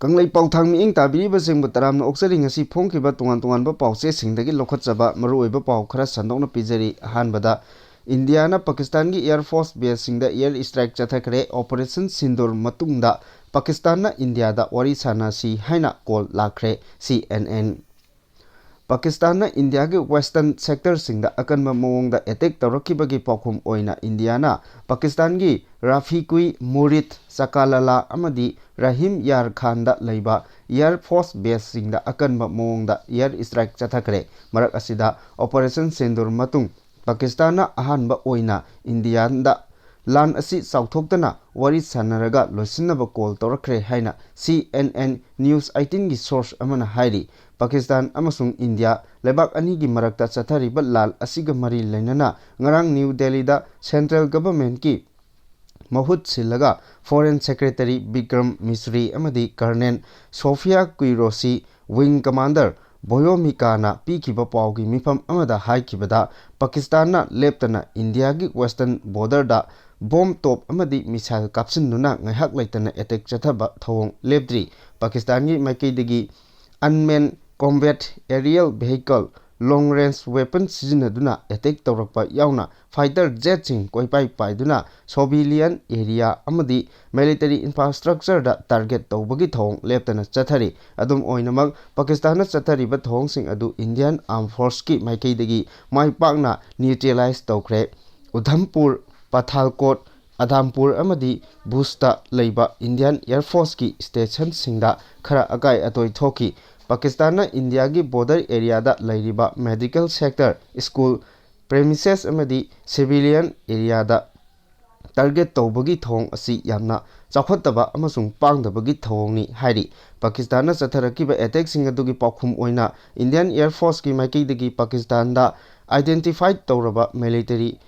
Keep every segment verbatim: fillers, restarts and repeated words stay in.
ꯀꯪꯂꯩꯄꯥꯛ ꯊꯥꯡ ꯃꯤꯠꯌꯦꯡ ꯇꯥꯕꯤꯔꯤꯕꯁꯤꯡꯕꯨ ꯇꯔꯥꯝꯅ ꯑꯣꯛꯆꯔꯤ꯫ ꯉꯁꯤ ꯐꯣꯡꯈꯤꯕ ꯇꯣꯉꯥꯟ ꯇꯣꯉꯥꯟꯕ ꯄꯥꯎꯆꯦꯁꯤꯡꯗꯒꯤ ꯂꯧꯈꯠꯆꯕ ꯃꯔꯨꯑꯣꯏꯕ ꯄꯥꯎ ꯈꯔ ꯁꯟꯗꯣꯛꯅ ꯄꯤꯖꯔꯤ꯫ ꯑꯍꯥꯟꯕꯗ, ꯏꯟꯗꯤꯌꯥꯅ ꯄꯥꯀꯤꯁꯇꯥꯟꯒꯤ Air Force baseꯁꯤꯡꯗ air strike ꯆꯠꯊꯈ꯭ꯔꯦ꯫ Operation ꯁꯤꯟꯗꯨꯔ ꯃꯇꯨꯡꯗ ꯄꯥꯀꯤꯁꯇꯥꯟꯅ ꯏꯟꯗꯤꯌꯥꯗ ꯋꯥꯔꯤ ꯁꯥꯟꯅꯁꯤ ꯍꯥꯏꯅ call ꯂꯥꯛꯈ꯭ꯔꯦ꯫ C N N꯫ ꯄꯥꯀꯤꯁꯇꯥꯟꯅ ꯏꯟꯗꯤꯌꯥꯒꯤ western sectorꯁꯤꯡꯗ ꯑꯀꯟꯕ ꯃꯑꯣꯡꯗ attack ꯇꯧꯔꯛꯈꯤꯕꯒꯤ ꯄꯥꯎꯈꯨꯝ ꯑꯣꯏꯅ ꯏꯟꯗꯤꯌꯥꯅ ꯄꯥꯀꯤꯁꯇꯥꯟꯒꯤ ꯔꯥꯐꯤꯀꯨꯏ, ꯃꯨꯔꯤꯗ, ꯆꯀꯥꯂꯥꯂꯥ ꯑꯃꯗꯤ ꯔꯍꯤꯝ ꯌꯥꯔ ꯈꯥꯟꯗ ꯂꯩꯕ Air Force baseꯁꯤꯡꯗ ꯑꯀꯟꯕ ꯃꯑꯣꯡꯗ air strike ꯆꯠꯊꯈ꯭ꯔꯦ꯫ ꯃꯔꯛ ꯑꯁꯤꯗ Operation ꯁꯤꯟꯗꯨꯔ ꯃꯇꯨꯡ ꯄꯥꯀꯤꯁꯇꯥꯟꯅ ꯑꯍꯥꯟꯕ ꯑꯣꯏꯅ ꯏꯟꯗꯤꯌꯥꯗ ꯂꯥꯟ ꯑꯁꯤ ꯆꯥꯎꯊꯣꯛꯇꯅ ꯋꯥꯔꯤ ꯁꯥꯟꯅꯔꯒ ꯂꯣꯏꯁꯤꯟꯅꯕ call ꯇꯧꯔꯛꯈ꯭ꯔꯦ ꯍꯥꯏꯅ C N N News eighteenꯒꯤ source ꯑꯃꯅ ꯍꯥꯏꯔꯤ꯫ ꯄꯥꯀꯤꯁꯇꯥꯟ ꯑꯃꯁꯨꯡ ꯏꯟꯗꯤꯌꯥ ꯂꯩꯕꯥꯛ ꯑꯅꯤꯒꯤ ꯃꯔꯛꯇ ꯆꯠꯊꯔꯤꯕ ꯂꯥꯟ ꯑꯁꯤꯒ ꯃꯔꯤ ꯂꯩꯅꯅ ꯉꯔꯥꯡ ꯅ꯭ꯌꯨ ꯗꯦꯜꯂꯤꯗ central governmentꯀꯤ ꯃꯍꯨꯠ ꯁꯤꯜꯂꯒ Foreign Secretary ꯕꯤꯀ꯭ꯔꯝ ꯃꯤꯁ꯭ꯔꯤ ꯑꯃꯗꯤ Colonel ꯁꯣꯐꯤꯌꯥ ꯀꯨꯏꯔꯣꯁꯤ, Wing Commander ꯕꯣꯌꯣꯃꯤꯀꯥꯅ ꯄꯤꯈꯤꯕ ꯄꯥꯎꯒꯤ ꯃꯤꯐꯝ ꯑꯃꯗ ꯍꯥꯏꯈꯤꯕꯗ, ꯄꯥꯀꯤꯁꯇꯥꯟꯅ ꯂꯦꯞꯇꯅ ꯏꯟꯗꯤꯌꯥꯒꯤ western borderꯗ bomb, top ꯑꯃꯗꯤ missile ꯀꯥꯞꯁꯤꯟꯗꯨꯅ ꯉꯥꯏꯍꯥꯛ ꯂꯩꯇꯅ attack ꯆꯠꯊꯕ ꯊꯧꯑꯣꯡ ꯂꯦꯞꯇ꯭ꯔꯤ꯫ ꯄꯥꯀꯤꯁꯇꯥꯟꯒꯤ ꯃꯥꯏꯀꯩꯗꯒꯤ unmanned combat aerial vehicle, long range weapon ꯁꯤꯖꯤꯟꯅꯗꯨꯅ attack ꯇꯧꯔꯛꯄ ꯌꯥꯎꯅ fighter jetꯁꯤꯡ ꯀꯣꯏꯄꯥꯏ ꯄꯥꯏꯗꯨꯅ civilian area ꯑꯃꯗꯤ military infrastructureꯗ target ꯇꯧꯕꯒꯤ ꯊꯧꯑꯣꯡ ꯂꯦꯞꯇꯅ ꯆꯠꯊꯔꯤ꯫ ꯑꯗꯨꯝ ꯑꯣꯏꯅꯃꯛ, ꯄꯥꯀꯤꯁꯇꯥꯟꯅ ꯆꯠꯊꯔꯤꯕ ꯊꯧꯑꯣꯡꯁꯤꯡ ꯑꯗꯨ Indian Armed Forceꯀꯤ ꯃꯥꯏꯀꯩꯗꯒꯤ ꯃꯥꯏ ꯄꯥꯛꯅ neutralize ꯇꯧꯈ꯭ꯔꯦ꯫ ꯎꯙꯝꯄꯨꯔ, ꯄꯊꯥꯜꯀꯣꯠ, ꯑꯗꯥꯝꯄꯨꯔ ꯑꯃꯗꯤ ꯚꯨꯖꯇ ꯂꯩꯕ Indian Air Forceꯀꯤ stationꯁꯤꯡꯗ ꯈꯔ ꯑꯀꯥꯏ ꯑꯇꯣꯏ ꯊꯣꯛꯈꯤ꯫ ꯄꯥꯀꯤꯁꯇꯥꯟꯅ ꯏꯟꯗꯤꯌꯥꯒꯤ border areaꯗ ꯂꯩꯔꯤꯕ medical sector, school premises ꯑꯃꯗꯤ civilian areaꯗ target ꯇꯧꯕꯒꯤ ꯊꯧꯑꯣꯡ ꯑꯁꯤ ꯌꯥꯝꯅ ꯆꯥꯎꯈꯠꯇꯕ ꯑꯃꯁꯨꯡ ꯄꯥꯡꯗꯕꯒꯤ ꯊꯧꯑꯣꯡꯅꯤ ꯍꯥꯏꯔꯤ꯫ ꯄꯥꯀꯤꯁꯇꯥꯟꯅ ꯆꯠꯊꯔꯛꯈꯤꯕ attackꯁꯤꯡ ꯑꯗꯨꯒꯤ ꯄꯥꯎꯈꯨꯝ ꯑꯣꯏꯅ Indian Air Forceꯀꯤ ꯃꯥꯏꯀꯩꯗꯒꯤ ꯄꯥꯀꯤꯁꯇꯥꯟꯗ identified ꯇꯧꯔꯕ military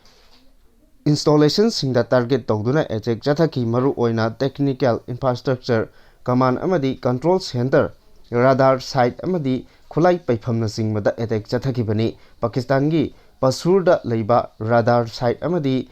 installationꯁꯤꯡꯗ target ꯇꯧꯗꯨꯅ attack ꯆꯠꯊꯈꯤ꯫ ꯃꯔꯨꯑꯣꯏꯅ technical infrastructure, command ꯑꯃꯗꯤ control centre, radar site ꯑꯃꯗꯤ ꯈꯨꯠꯂꯥꯏ ꯄꯩꯐꯝꯅꯆꯤꯡꯕꯗ attack ꯆꯠꯊꯈꯤꯕꯅꯤ꯫ ꯄꯥꯀꯤꯁꯇꯥꯟꯒꯤ ꯄꯁꯨꯔꯗ ꯂꯩꯕ radar site ꯑꯃꯗꯤ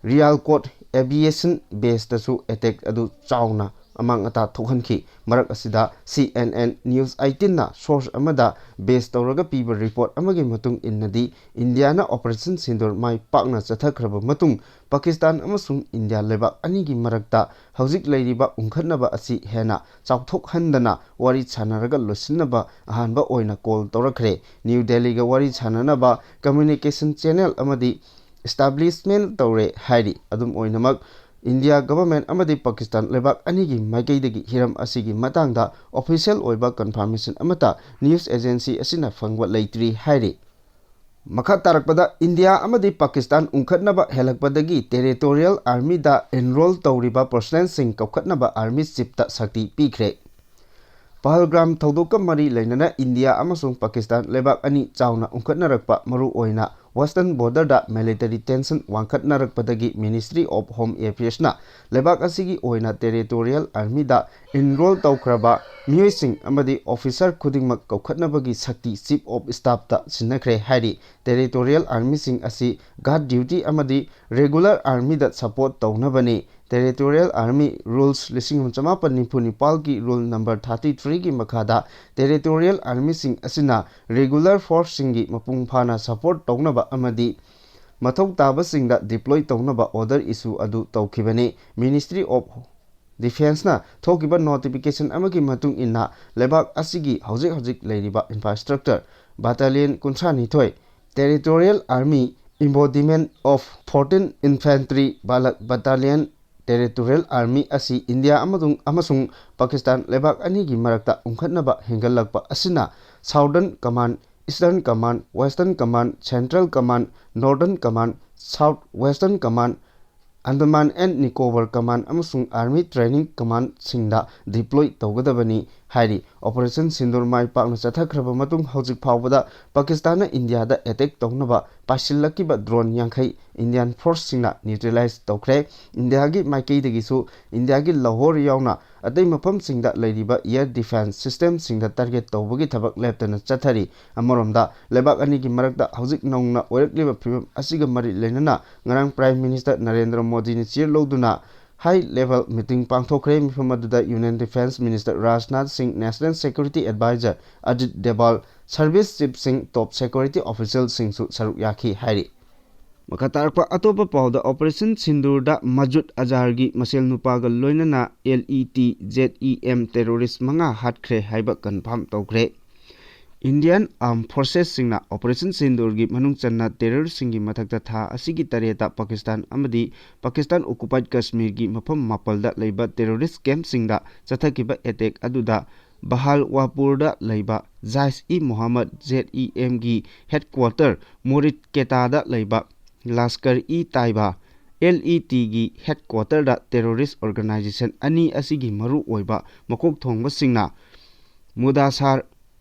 ꯔꯤꯌꯥꯜꯀꯣꯠ aviation baseꯇꯁꯨ attack ꯑꯗꯨ ꯆꯥꯎꯅ ꯑꯃꯥꯡ ꯑꯇꯥ ꯊꯣꯛꯍꯟꯈꯤ꯫ ꯃꯔꯛ ꯑꯁꯤꯗ C N N News eighteenꯅ source ꯑꯃꯗ base ꯇꯧꯔꯒ ꯄꯤꯕ report ꯑꯃꯒꯤ ꯃꯇꯨꯡ ꯏꯟꯅꯗꯤ, ꯏꯟꯗꯤꯌꯥꯅ Operation Sindoor ꯃꯥꯏ ꯄꯥꯛꯅ ꯆꯠꯊꯈ꯭ꯔꯕ ꯃꯇꯨꯡ, ꯄꯥꯀꯤꯁꯇꯥꯟ ꯑꯃꯁꯨꯡ ꯏꯟꯗꯤꯌꯥ ꯂꯩꯕꯥꯛ ꯑꯅꯤꯒꯤ ꯃꯔꯛꯇ ꯍꯧꯖꯤꯛ ꯂꯩꯔꯤꯕ ꯎꯪꯈꯠꯅꯕ ꯑꯁꯤ ꯍꯦꯟꯅ ꯆꯥꯎꯊꯣꯛꯍꯟꯗꯅ ꯋꯥꯔꯤ ꯁꯥꯟꯅꯔꯒ ꯂꯣꯏꯁꯤꯟꯅꯕ ꯑꯍꯥꯟꯕ ꯑꯣꯏꯅ call ꯇꯧꯔꯛꯈ꯭ꯔꯦ꯫ ꯅ꯭ꯌꯨ ꯗꯦꯜꯂꯤꯒ ꯋꯥꯔꯤ ꯁꯥꯟꯅꯅꯕ communication channel ꯑꯃꯗꯤ establishment ꯇꯧꯔꯦ ꯍꯥꯏꯔꯤ꯫ ꯑꯗꯨꯝ ꯑꯣꯏꯅꯃꯛ, ꯏꯟꯗꯤꯌꯥ government ꯑꯃꯗꯤ ꯄꯥꯀꯤꯁꯇꯥꯟ ꯂꯩꯕꯥꯛ ꯑꯅꯤꯒꯤ ꯃꯥꯏꯀꯩꯗꯒꯤ ꯍꯤꯔꯝ ꯑꯁꯤꯒꯤ ꯃꯇꯥꯡꯗ official ꯑꯣꯏꯕ confirmation ꯑꯃꯠꯇ news agency ꯑꯁꯤꯅ ꯐꯪꯕ ꯂꯩꯇ꯭ꯔꯤ ꯍꯥꯏꯔꯤ꯫ ꯃꯈꯥ ꯇꯥꯔꯛꯄꯗ, ꯏꯟꯗꯤꯌꯥ ꯑꯃꯗꯤ ꯄꯥꯀꯤꯁꯇꯥꯟ ꯎꯪꯈꯠꯅꯕ ꯍꯦꯜꯂꯛꯄꯗꯒꯤ territorial armyꯗ enroll ꯇꯧꯔꯤꯕ personnelꯁꯤꯡ ꯀꯧꯈꯠꯅꯕ army chiefꯇ ꯁꯛꯇꯤ ꯄꯤꯈ꯭ꯔꯦ꯫ ꯄꯍꯜꯒ꯭ꯔꯥꯝ ꯊꯧꯗꯣꯛꯀ ꯃꯔꯤ ꯂꯩꯅꯅ ꯏꯟꯗꯤꯌꯥ ꯑꯃꯁꯨꯡ ꯄꯥꯀꯤꯁꯇꯥꯟ ꯂꯩꯕꯥꯛ ꯑꯅꯤ ꯆꯥꯎꯅ ꯎꯪꯈꯠꯅꯔꯛꯄ, ꯃꯔꯨ ꯑꯣꯏꯅ western borderꯗ military tension ꯋꯥꯡꯈꯠꯅꯔꯛꯄꯗꯒꯤ Ministry of Home Affairsꯅ ꯂꯩꯕꯥꯛ ꯑꯁꯤꯒꯤ ꯑꯣꯏꯅ territorial armyꯗ enroll ꯇꯧꯈ꯭ꯔꯕ ꯃꯤꯑꯣꯏꯁꯤꯡ ꯑꯃꯗꯤ officer ꯈꯨꯗꯤꯡꯃꯛ ꯀꯧꯈꯠꯅꯕꯒꯤ ꯁꯛꯇꯤ Chief of Staffꯇ ꯁꯤꯟꯅꯈ꯭ꯔꯦ ꯍꯥꯏꯔꯤ꯫ Territorial armyꯁꯤꯡ ꯑꯁꯤ guard duty ꯑꯃꯗꯤ regular armyꯗ support ꯇꯧꯅꯕꯅꯤ꯫ Territorial Army Rules ꯂꯤꯁꯤꯡ ꯑꯃ ꯆꯃꯥꯄꯟ ꯅꯤꯐꯨ ꯅꯤꯄꯥꯜꯒꯤ rule number thirty threeꯒꯤ ꯃꯈꯥꯗ territorial armyꯁꯤꯡ ꯑꯁꯤꯅ regular forceꯁꯤꯡꯒꯤ ꯃꯄꯨꯡ ꯐꯥꯅ support ꯇꯧꯅꯕ ꯑꯃꯗꯤ ꯃꯊꯧ ꯇꯥꯕꯁꯤꯡꯗ deploy ꯇꯧꯅꯕ order issue ꯑꯗꯨ ꯇꯧꯈꯤꯕꯅꯤ꯫ Ministry of Defenceꯅ ꯊꯣꯛꯈꯤꯕ notification ꯑꯃꯒꯤ ꯃꯇꯨꯡ ꯏꯟꯅ, ꯂꯩꯕꯥꯛ ꯑꯁꯤꯒꯤ ꯍꯧꯖꯤꯛ ꯍꯧꯖꯤꯛ ꯂꯩꯔꯤꯕ infrastructure, battalion ꯀꯨꯟꯊ꯭ꯔꯥ ꯅꯤꯊꯣꯏ, Territorial Army, Embodiment of fourteen Infantry Balak Battalion, Territorial Army ꯑꯁꯤ ꯏꯟꯗꯤꯌꯥ ꯑꯃꯁꯨꯡ, ꯑꯃꯁꯨꯡ ꯄꯥꯀꯤꯁꯇꯥꯟ ꯂꯩꯕꯥꯛ ꯑꯅꯤꯒꯤ ꯃꯔꯛꯇ ꯎꯪꯈꯠꯅꯕ ꯍꯦꯟꯒꯠꯂꯛꯄ ꯑꯁꯤꯅ Southern Command, Eastern Command, Western Command, Central Command, Northern Command, South Western Command, Andaman and Nicobar Command ꯑꯃꯁꯨꯡ Army Training Commandꯁꯤꯡꯗ deploy ꯇꯧꯒꯗꯕꯅꯤ ꯍꯥꯏꯔꯤ꯫ Operation Sindoor ꯃꯥꯏ ꯄꯥꯛꯅ ꯆꯠꯊꯈ꯭ꯔꯕ ꯃꯇꯨꯡ, ꯍꯧꯖꯤꯛ ꯐꯥꯎꯕꯗ ꯄꯥꯀꯤꯁꯇꯥꯟꯅ ꯏꯟꯗꯤꯌꯥꯗ attack ꯇꯧꯅꯕ ꯄꯥꯏꯁꯤꯜꯂꯛꯈꯤꯕ drone ꯌꯥꯡꯈꯩ Indian forceꯁꯤꯡꯅ neutralize ꯇꯧꯈ꯭ꯔꯦ꯫ ꯏꯟꯗꯤꯌꯥꯒꯤ ꯃꯥꯏꯀꯩꯗꯒꯤꯁꯨ ꯏꯟꯗꯤꯌꯥꯒꯤ ꯂꯥꯍꯣꯔ ꯌꯥꯎꯅ ꯑꯇꯩ ꯃꯐꯝꯁꯤꯡꯗ ꯂꯩꯔꯤꯕ air defence systemꯁꯤꯡꯗ target ꯇꯧꯕꯒꯤ ꯊꯕꯛ ꯂꯦꯞꯇꯅ ꯆꯠꯊꯔꯤ꯫ ꯑꯃꯔꯣꯝꯗ, ꯂꯩꯕꯥꯛ ꯑꯅꯤꯒꯤ ꯃꯔꯛꯇ ꯍꯧꯖꯤꯛ ꯅꯧꯅ ꯑꯣꯏꯔꯛꯂꯤꯕ ꯐꯤꯕꯝ ꯑꯁꯤꯒ ꯃꯔꯤ ꯂꯩꯅꯅ ꯉꯔꯥꯡ Prime Minister ꯅꯔꯦꯟꯗ꯭ꯔ ꯃꯣꯗꯤꯅ chair ꯂꯧꯗꯨꯅ high level meeting ꯄꯥꯡꯊꯣꯛꯈ꯭ꯔꯦ꯫ ꯃꯤꯐꯝ ꯑꯗꯨꯗ Union Defence Minister ꯔꯥꯖꯅꯥꯊ ꯁꯤꯡ, National Security Advisor Ajit Doval, service chief ꯁꯤꯡ, top security official ꯁꯤꯡꯁꯨ ꯁꯔꯨꯛ ꯌꯥꯈꯤ ꯍꯥꯏꯔꯤ꯫ ꯃꯈꯥ ꯇꯥꯔꯛꯄ ꯑꯇꯣꯞꯄ ꯄꯥꯎꯗ, Operation ꯁꯤꯟꯗꯨꯔꯗ ꯃꯖꯨꯗ ꯑꯖꯥꯔꯒꯤ ꯃꯁꯦꯜ ꯅꯨꯄꯥꯒ ꯂꯣꯏꯅꯅ ꯂꯦꯠꯖꯦꯝ terrorist ꯃꯉꯥ ꯍꯥꯠꯈ꯭ꯔꯦ ꯍꯥꯏꯕ confirm ꯇꯧꯈ꯭ꯔꯦ꯫ Indian Armed Forces ꯁꯤꯡꯅ Operation ꯁꯤꯟꯗꯨꯔꯒꯤ ꯃꯅꯨꯡ ꯆꯟꯅ terrorist ꯁꯤꯡꯒꯤ ꯃꯊꯛꯇ ꯊꯥ ꯑꯁꯤꯒꯤ ꯇꯔꯦꯠꯇ ꯄꯥꯀꯤꯁꯇꯥꯟ ꯑꯃꯗꯤ ꯄꯥꯀꯤꯁꯇꯥꯟ occupied ꯀꯁꯃꯤꯔꯒꯤ ꯃꯐꯝ ꯃꯥꯄꯜꯗ ꯂꯩꯕ terrorist camp ꯁꯤꯡꯗ ꯆꯠꯊꯈꯤꯕ attack ꯑꯗꯨꯗ ꯕꯍꯥꯜꯋꯥꯄꯨꯔꯗ ꯂꯩꯕ ꯖꯥꯏꯁ-ꯏ-ꯃꯣꯍꯝꯃꯗ, ꯖꯦ ꯏ ꯑꯦꯝꯒꯤ headquarter ꯃꯣꯔꯤꯠꯀꯦꯇꯥꯗ ꯂꯩꯕ ꯂꯥꯁꯀꯔ-ꯏ-ꯇꯥꯏꯕꯥ, ꯂꯦꯠꯒꯤ headquarterꯗ terrorist organization ꯑꯅꯤ ꯑꯁꯤꯒꯤ ꯃꯔꯨ ꯑꯣꯏꯕ ꯃꯀꯣꯛ ꯊꯣꯡꯕꯁꯤꯡꯅ ꯃꯨꯗꯥꯁꯥꯔ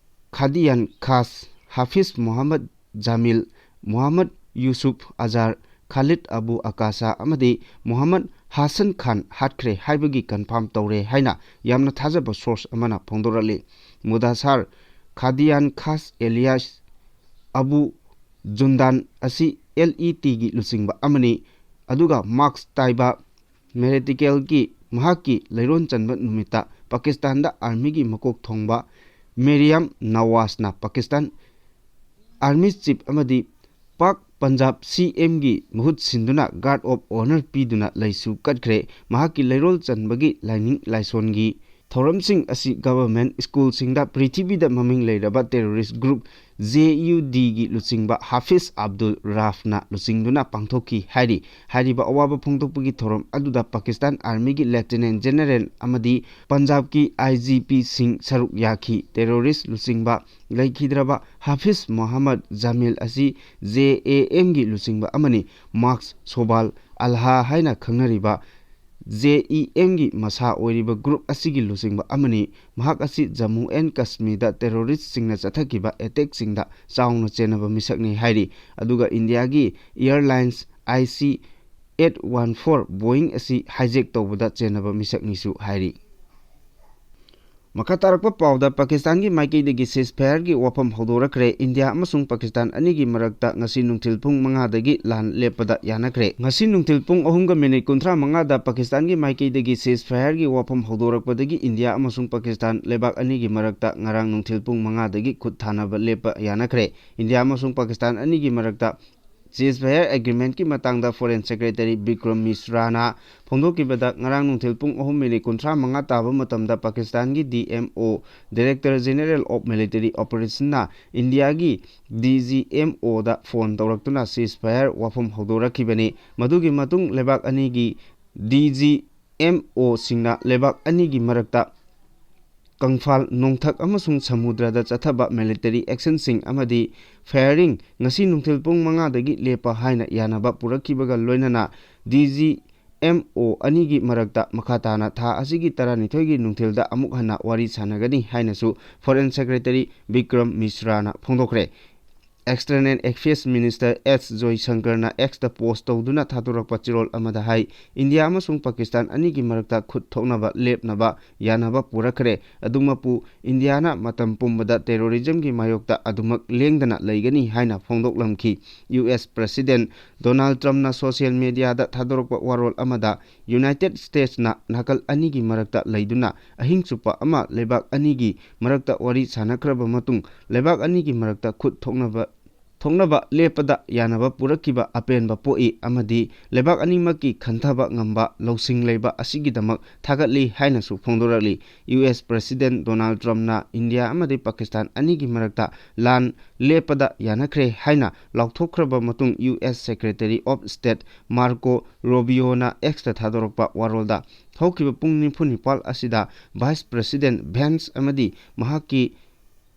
ꯈꯥꯗꯤꯌꯥꯟ ꯈꯥꯁ, ꯍꯥꯐꯤꯖ ꯃꯣꯍꯝꯃꯗ ꯖꯥꯃꯤꯜ, ꯃꯣꯍꯝꯃꯗ ꯌꯨꯁꯨꯐ ꯑꯖꯥꯔ, ꯈꯥꯂꯤꯗ ꯑꯕꯨ ꯑꯀꯥꯁꯥ ꯑꯃꯗꯤ ꯃꯣꯍꯝꯃꯗ ꯍꯥꯁꯟ ꯈꯥꯟ ꯍꯥꯠꯈ꯭ꯔꯦ ꯍꯥꯏꯕꯒꯤ confirm ꯇꯧꯔꯦ ꯍꯥꯏꯅ ꯌꯥꯝꯅ ꯊꯥꯖꯕ source ꯑꯃꯅ ꯐꯣꯡꯗꯣꯔꯛꯂꯤ꯫ ꯃꯨꯗꯥꯁꯥꯔ ꯈꯥꯗꯤꯌꯥꯟ ꯈꯥꯁ alias ꯑꯕꯨ ꯖꯨꯟꯗꯥꯟ ꯑꯁꯤ ꯂꯦꯠꯒꯤ ꯂꯨꯆꯤꯡꯕ ꯑꯃꯅꯤ꯫ ꯑꯗꯨꯒ ꯃꯥꯛꯁ ꯇꯥꯏꯕꯥ ꯃꯦꯔꯦꯇꯤꯀꯦꯜꯒꯤ ꯃꯍꯥꯛꯀꯤ ꯂꯩꯔꯣꯟ ꯆꯟꯕ ꯅꯨꯃꯤꯠꯇ ꯄꯥꯀꯤꯁꯇꯥꯟꯗ armyꯒꯤ ꯃꯀꯣꯛ ꯊꯣꯡꯕ ꯃꯦꯔꯤꯌꯝ ꯅꯋꯥꯖꯅ ꯄꯥꯀꯤꯁꯇꯥꯟ army chief ꯑꯃꯗꯤ ꯄꯥꯛ ꯄꯟꯖꯥꯕ ꯁꯤ ꯑꯦꯝꯒꯤ ꯃꯍꯨꯠ ꯁꯤꯟꯗꯨꯅ guard of honour ꯄꯤꯗꯨꯅ ꯂꯩꯁꯨ ꯀꯠꯈ꯭ꯔꯦ꯫ ꯃꯍꯥꯛꯀꯤ ꯂꯩꯔꯣꯜ ꯆꯟꯕꯒꯤ ꯂꯥꯏꯅꯤꯡ ꯂꯥꯏꯁꯣꯟꯒꯤ ꯊꯧꯔꯝꯁꯤꯡ ꯑꯁꯤ government schoolꯁꯤꯡꯗ ꯄ꯭ꯔꯤꯊꯤꯕꯤꯗ ꯃꯃꯤꯡ ꯂꯩꯔꯕ terrorist group ꯖꯦ ꯌꯨ ꯗꯤꯒꯤ ꯂꯨꯆꯤꯡꯕ ꯍꯥꯐꯤꯖ ꯑꯕꯗꯨꯜ ꯔꯥꯐꯅ ꯂꯨꯆꯤꯡꯗꯨꯅ ꯄꯥꯡꯊꯣꯛꯈꯤ ꯍꯥꯏꯔꯤ꯫ ꯍꯥꯏꯔꯤꯕ ꯑꯋꯥꯕ ꯐꯣꯡꯗꯣꯛꯄꯒꯤ ꯊꯧꯔꯝ ꯑꯗꯨꯗ ꯄꯥꯀꯤꯁꯇꯥꯟ armyꯒꯤ lieutenant general ꯑꯃꯗꯤ ꯄꯟꯖꯥꯕꯀꯤ ꯑꯥꯏ ꯖꯤ ꯄꯤꯁꯤꯡ ꯁꯔꯨꯛ ꯌꯥꯈꯤ꯫ Terrorist ꯂꯨꯆꯤꯡꯕ ꯂꯩꯈꯤꯗ꯭ꯔꯕ ꯍꯥꯐꯤꯖ ꯃꯣꯍꯝꯃꯗ ꯖꯥꯃꯤꯜ ꯑꯁꯤ ꯖꯦ ꯑꯦ ꯑꯦꯝꯒꯤ ꯂꯨꯆꯤꯡꯕ ꯑꯃꯅꯤ꯫ ꯃꯥꯛꯁ ꯁꯣꯕꯥꯜ ꯑꯜꯍꯥ ꯍꯥꯏꯅ ꯈꯪꯅꯔꯤꯕ ꯖꯦ ꯏ ꯑꯦꯝꯒꯤ ꯃꯁꯥ ꯑꯣꯏꯔꯤꯕ group ꯑꯁꯤꯒꯤ ꯂꯨꯆꯤꯡꯕ ꯑꯃꯅꯤ꯫ ꯃꯍꯥꯛ ꯑꯁꯤ ꯖꯝꯃꯨ ꯑꯦꯟ ꯀꯁꯃꯤꯔꯗ terroristꯁꯤꯡꯅ ꯆꯠꯊꯈꯤꯕ attackꯁꯤꯡꯗ ꯆꯥꯎꯅ ꯆꯦꯟꯅꯕ ꯃꯤꯁꯛꯅꯤ ꯍꯥꯏꯔꯤ꯫ ꯑꯗꯨꯒ ꯏꯟꯗꯤꯌꯥꯒꯤ airlines I C eight one four Boeing ꯑꯁꯤ hijack ꯇꯧꯕꯗ ꯆꯦꯟꯅꯕ ꯃꯤꯁꯛꯅꯤꯁꯨ ꯍꯥꯏꯔꯤ꯫ ꯃꯈꯥ ꯇꯥꯔꯛꯄ ꯄꯥꯎꯗ, ꯄꯥꯀꯤꯁꯇꯥꯟꯒꯤ ꯃꯥꯏꯀꯩꯗꯒꯤ ceasefire-ꯒꯤ ꯋꯥꯐꯝ ꯍꯧꯗꯣꯔꯛꯈ꯭ꯔꯦ꯫ ꯏꯟꯗꯤꯌꯥ ꯑꯃꯁꯨꯡ ꯄꯥꯀꯤꯁꯇꯥꯟ ꯑꯅꯤꯒꯤ ꯃꯔꯛꯇ ꯉꯁꯤ ꯅꯨꯡꯊꯤꯜ ꯄꯨꯡ ꯃꯉꯥꯗꯒꯤ ꯂꯥꯟ ꯂꯦꯞꯄꯗ ꯌꯥꯅꯈ꯭ꯔꯦ꯫ ꯉꯁꯤ ꯅꯨꯡꯊꯤꯜ ꯄꯨꯡ ꯑꯍꯨꯝꯒ ꯃꯤꯅꯤꯠ ꯀꯨꯟꯊ꯭ꯔꯥ ꯃꯉꯥꯗ ꯄꯥꯀꯤꯁꯇꯥꯟꯒꯤ ꯃꯥꯏꯀꯩꯗꯒꯤ ceasefire-ꯒꯤ ꯋꯥꯐꯝ ꯍꯧꯗꯣꯔꯛꯄꯗꯒꯤ ꯏꯟꯗꯤꯌꯥ ꯑꯃꯁꯨꯡ ꯄꯥꯀꯤꯁꯇꯥꯟ ꯂꯩꯕꯥꯛ ꯑꯅꯤꯒꯤ ꯃꯔꯛꯇ ꯉꯔꯥꯡ ꯅꯨꯡꯊꯤꯜ ꯄꯨꯡ ꯃꯉꯥꯗꯒꯤ ꯈꯨꯠ ꯊꯥꯅꯕ ꯂꯦꯞꯄ ꯌꯥꯅꯈ꯭ꯔꯦ꯫ ꯏꯟꯗꯤꯌꯥ ꯑꯃꯁꯨꯡ ꯄꯥꯀꯤꯁꯇꯥꯟ ꯑꯅꯤꯒꯤ ꯃꯔꯛꯇ ceasefire agreement-ꯀꯤ ꯃꯇꯥꯡꯗ Foreign Secretary ꯕꯤꯀ꯭ꯔꯝ ꯃꯤꯁ꯭ꯔꯥꯅ ꯐꯣꯡꯗꯣꯛꯈꯤꯕꯗ, ꯉꯔꯥꯡ ꯅꯨꯡꯊꯤꯜ ꯄꯨꯡ ꯑꯍꯨꯝ ꯃꯤꯅꯤꯠ ꯀꯨꯟꯊ꯭ꯔꯥ ꯃꯉꯥ ꯇꯥꯕ ꯃꯇꯝꯗ ꯄꯥꯀꯤꯁꯇꯥꯟꯒꯤ D M O, Director General of Military Operation-ꯅ ꯏꯟꯗꯤꯌꯥꯒꯤ D G M O-ꯗ ꯐꯣꯟ ꯇꯧꯔꯛꯇꯨꯅ ceasefire ꯋꯥꯐꯝ ꯍꯧꯗꯣꯔꯛꯈꯤꯕꯅꯤ꯫ ꯃꯗꯨꯒꯤ ꯃꯇꯨꯡ ꯂꯩꯕꯥꯛ ꯑꯅꯤꯒꯤ D G M O-ꯁꯤꯡꯅ ꯂꯩꯕꯥꯛ ꯑꯅꯤꯒꯤ ꯃꯔꯛꯇ ꯀꯪꯐꯥꯜ, ꯅꯣꯡꯊꯛ ꯑꯃꯁꯨꯡ ꯁꯃꯨꯗ꯭ꯔꯗ ꯆꯠꯊꯕ military action-ꯁꯤꯡ ꯑꯃꯗꯤ firing ꯉꯁꯤ ꯅꯨꯡꯊꯤꯜ ꯄꯨꯡ ꯃꯉꯥꯗꯒꯤ ꯂꯦꯞꯄ ꯍꯥꯏꯅ ꯌꯥꯅꯕ ꯄꯨꯔꯛꯈꯤꯕꯒ ꯂꯣꯏꯅꯅ D G M O ꯑꯅꯤꯒꯤ ꯃꯔꯛꯇ ꯃꯈꯥ ꯇꯥꯅ ꯊꯥ ꯑꯁꯤꯒꯤ ꯇꯔꯥꯅꯤꯊꯣꯏꯒꯤ ꯅꯨꯡꯊꯤꯜꯗ ꯑꯃꯨꯛ ꯍꯟꯅ ꯋꯥꯔꯤ ꯁꯥꯟꯅꯒꯅꯤ ꯍꯥꯏꯅꯁꯨ Foreign Secretary Bikram ꯃꯤꯁ꯭ꯔꯥꯅ ꯐꯣꯡꯗꯣꯛꯈ꯭ꯔꯦ꯫ External Affairs Minister S ꯖꯣꯏꯁꯪꯀꯔꯅ X-ꯇ post ꯇꯧꯗꯨꯅ ꯊꯥꯗꯣꯔꯛꯄ ꯆꯤꯔꯣꯜ ꯑꯃꯗ ꯍꯥꯏ, ꯏꯟꯗꯤꯌꯥ ꯑꯃꯁꯨꯡ ꯄꯥꯀꯤꯁꯇꯥꯟ ꯑꯅꯤꯒꯤ ꯃꯔꯛꯇ ꯈꯨꯠ ꯊꯣꯛꯅꯕ ꯂꯦꯞꯅꯕ ꯌꯥꯅꯕ ꯄꯨꯔꯛꯈ꯭ꯔꯦ꯫ ꯑꯗꯨꯃꯛꯄꯨ ꯏꯟꯗꯤꯌꯥꯅ ꯃꯇꯝ ꯄꯨꯝꯕꯗ terrorism-ꯒꯤ ꯃꯥꯌꯣꯛꯇ ꯑꯗꯨꯃꯛ ꯂꯦꯡꯗꯅ ꯂꯩꯒꯅꯤ ꯍꯥꯏꯅ ꯐꯣꯡꯗꯣꯛꯂꯝꯈꯤ꯫ U S President Donald Trump-ꯅ social media-ꯗ ꯊꯥꯗꯣꯔꯛꯄ ꯋꯥꯔꯣꯜ ꯑꯃꯗ, United States-ꯅ ꯅꯥꯀꯜ ꯑꯅꯤꯒꯤ ꯃꯔꯛꯇ ꯂꯩꯗꯨꯅ ꯑꯍꯤꯡ ꯆꯨꯞꯄ ꯑꯃ ꯂꯩꯕꯥꯛ ꯑꯅꯤꯒꯤ ꯃꯔꯛꯇ ꯋꯥꯔꯤ ꯁꯥꯟꯅꯈ꯭ꯔꯕ ꯃꯇꯨꯡ, ꯂꯩꯕꯥꯛ ꯑꯅꯤꯒꯤ ꯃꯔꯛꯇ ꯈꯨꯠ ꯊꯣꯛꯅꯕ, ꯊꯣꯛꯅꯕ ꯂꯦꯞꯄꯗ ꯌꯥꯅꯕ ꯄꯨꯔꯛꯈꯤꯕ ꯑꯄꯦꯟꯕ ꯄꯣꯛꯏ ꯑꯃꯗꯤ ꯂꯩꯕꯥꯛ ꯑꯅꯤꯃꯛꯀꯤ ꯈꯟꯊꯕ ꯉꯝꯕ ꯂꯧꯁꯤꯡ ꯂꯩꯕ ꯑꯁꯤꯒꯤꯗꯃꯛ ꯊꯥꯒꯠꯂꯤ ꯍꯥꯏꯅꯁꯨ ꯐꯣꯡꯗꯣꯔꯛꯂꯤ꯫ U S President Donald Trump-ꯅ ꯏꯟꯗꯤꯌꯥ ꯑꯃꯗꯤ ꯄꯥꯀꯤꯁꯇꯥꯟ ꯑꯅꯤꯒꯤ ꯃꯔꯛꯇ ꯂꯥꯟ ꯂꯦꯞꯄꯗ ꯌꯥꯅꯈ꯭ꯔꯦ ꯍꯥꯏꯅ ꯂꯥꯎꯊꯣꯛꯈ꯭ꯔꯕ ꯃꯇꯨꯡ, U S Secretary of State Marco Rubio-ꯅ X-ꯇ ꯊꯥꯗꯣꯔꯛꯄ ꯋꯥꯔꯣꯜꯗ, ꯍꯧꯈꯤꯕ ꯄꯨꯡ ꯅꯤꯐꯨ ꯅꯤꯄꯥꯜ ꯑꯁꯤꯗ Vice President Vance ꯑꯃꯗꯤ ꯃꯍꯥꯛꯀꯤ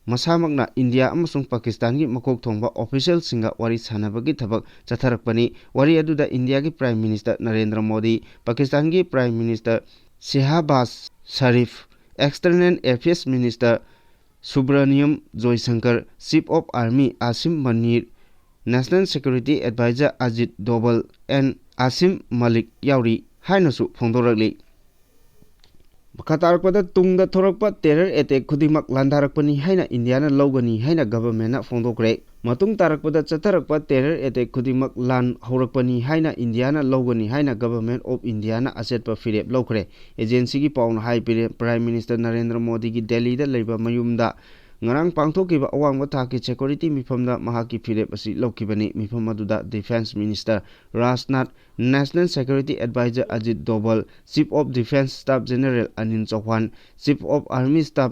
ꯃꯁꯥꯃꯛꯅ ꯏꯟꯗꯤꯌꯥ ꯑꯃꯁꯨꯡ ꯄꯥꯀꯤꯁꯇꯥꯟꯒꯤ ꯃꯀꯣꯛ ꯊꯣꯡꯕ official-ꯁꯤꯡꯒ ꯋꯥꯔꯤ ꯁꯥꯟꯅꯕꯒꯤ ꯊꯕꯛ ꯆꯠꯊꯔꯛꯄꯅꯤ꯫ ꯋꯥꯔꯤ ꯑꯗꯨꯗ ꯏꯟꯗꯤꯌꯥꯒꯤ Prime Minister Narendra Modi, ꯄꯥꯀꯤꯁꯇꯥꯟꯒꯤ Prime Minister ꯁꯦꯍꯕꯥꯖ Sharif, External Affairs Minister ꯁꯨꯕ꯭ꯔꯥꯅꯤꯌꯝ ꯖꯣꯏꯁꯪꯀꯔ, Chief of Army ꯑꯥꯁꯤꯝ ꯃꯅꯤꯔ, National Security Advisor Ajit Doval and ꯑꯥꯁꯤꯝ Malik ꯌꯥꯎꯔꯤ ꯍꯥꯏꯅꯁꯨ ꯐꯣꯡꯗꯣꯔꯛꯂꯤ꯫ ꯃꯈꯥ ꯇꯥꯔꯛꯄꯗ, ꯇꯨꯡꯗ ꯊꯣꯔꯛꯄ terror attack ꯈꯨꯗꯤꯡꯃꯛ ꯂꯥꯟꯗꯥꯔꯛꯄꯅꯤ ꯍꯥꯏꯅ ꯏꯟꯗꯤꯌꯥꯅ ꯂꯧꯒꯅꯤ ꯍꯥꯏꯅ governmentꯅ ꯐꯣꯡꯗꯣꯛꯈ꯭ꯔꯦ꯫ ꯃꯇꯨꯡ ꯇꯥꯔꯛꯄꯗ ꯆꯠꯊꯔꯛꯄ terror attack ꯈꯨꯗꯤꯡꯃꯛ ꯂꯥꯟ ꯍꯧꯔꯛꯄꯅꯤ ꯍꯥꯏꯅ ꯏꯟꯗꯤꯌꯥꯅ ꯂꯧꯒꯅꯤ ꯍꯥꯏꯅ Government of Indiaꯅ ꯑꯆꯦꯠꯄ ꯐꯤꯔꯦꯞ ꯂꯧꯈ꯭ꯔꯦ꯫ Agencyꯒꯤ ꯄꯥꯎꯅ ꯍꯥꯏ, Prime Minister ꯅꯔꯦꯟꯗ꯭ꯔ ꯃꯣꯗꯤꯒꯤ ꯗꯦꯜꯂꯤꯗ ꯂꯩꯕ ꯃꯌꯨꯝꯗ ꯉꯔꯥꯡ ꯄꯥꯡꯊꯣꯛꯈꯤꯕ ꯑꯋꯥꯡꯕ ꯊꯥꯛꯀꯤ security ꯃꯤꯐꯝꯗ ꯃꯍꯥꯛꯀꯤ ꯐꯤꯔꯦꯞ ꯑꯁꯤ ꯂꯧꯈꯤꯕꯅꯤ꯫ ꯃꯤꯐꯝ ꯑꯗꯨꯗ Defence Minister Rajnath, National Security Advisor Ajit Doval, Chief of Defence Staff General Anil ꯆꯧꯍꯥꯟ, Chief of Army Staff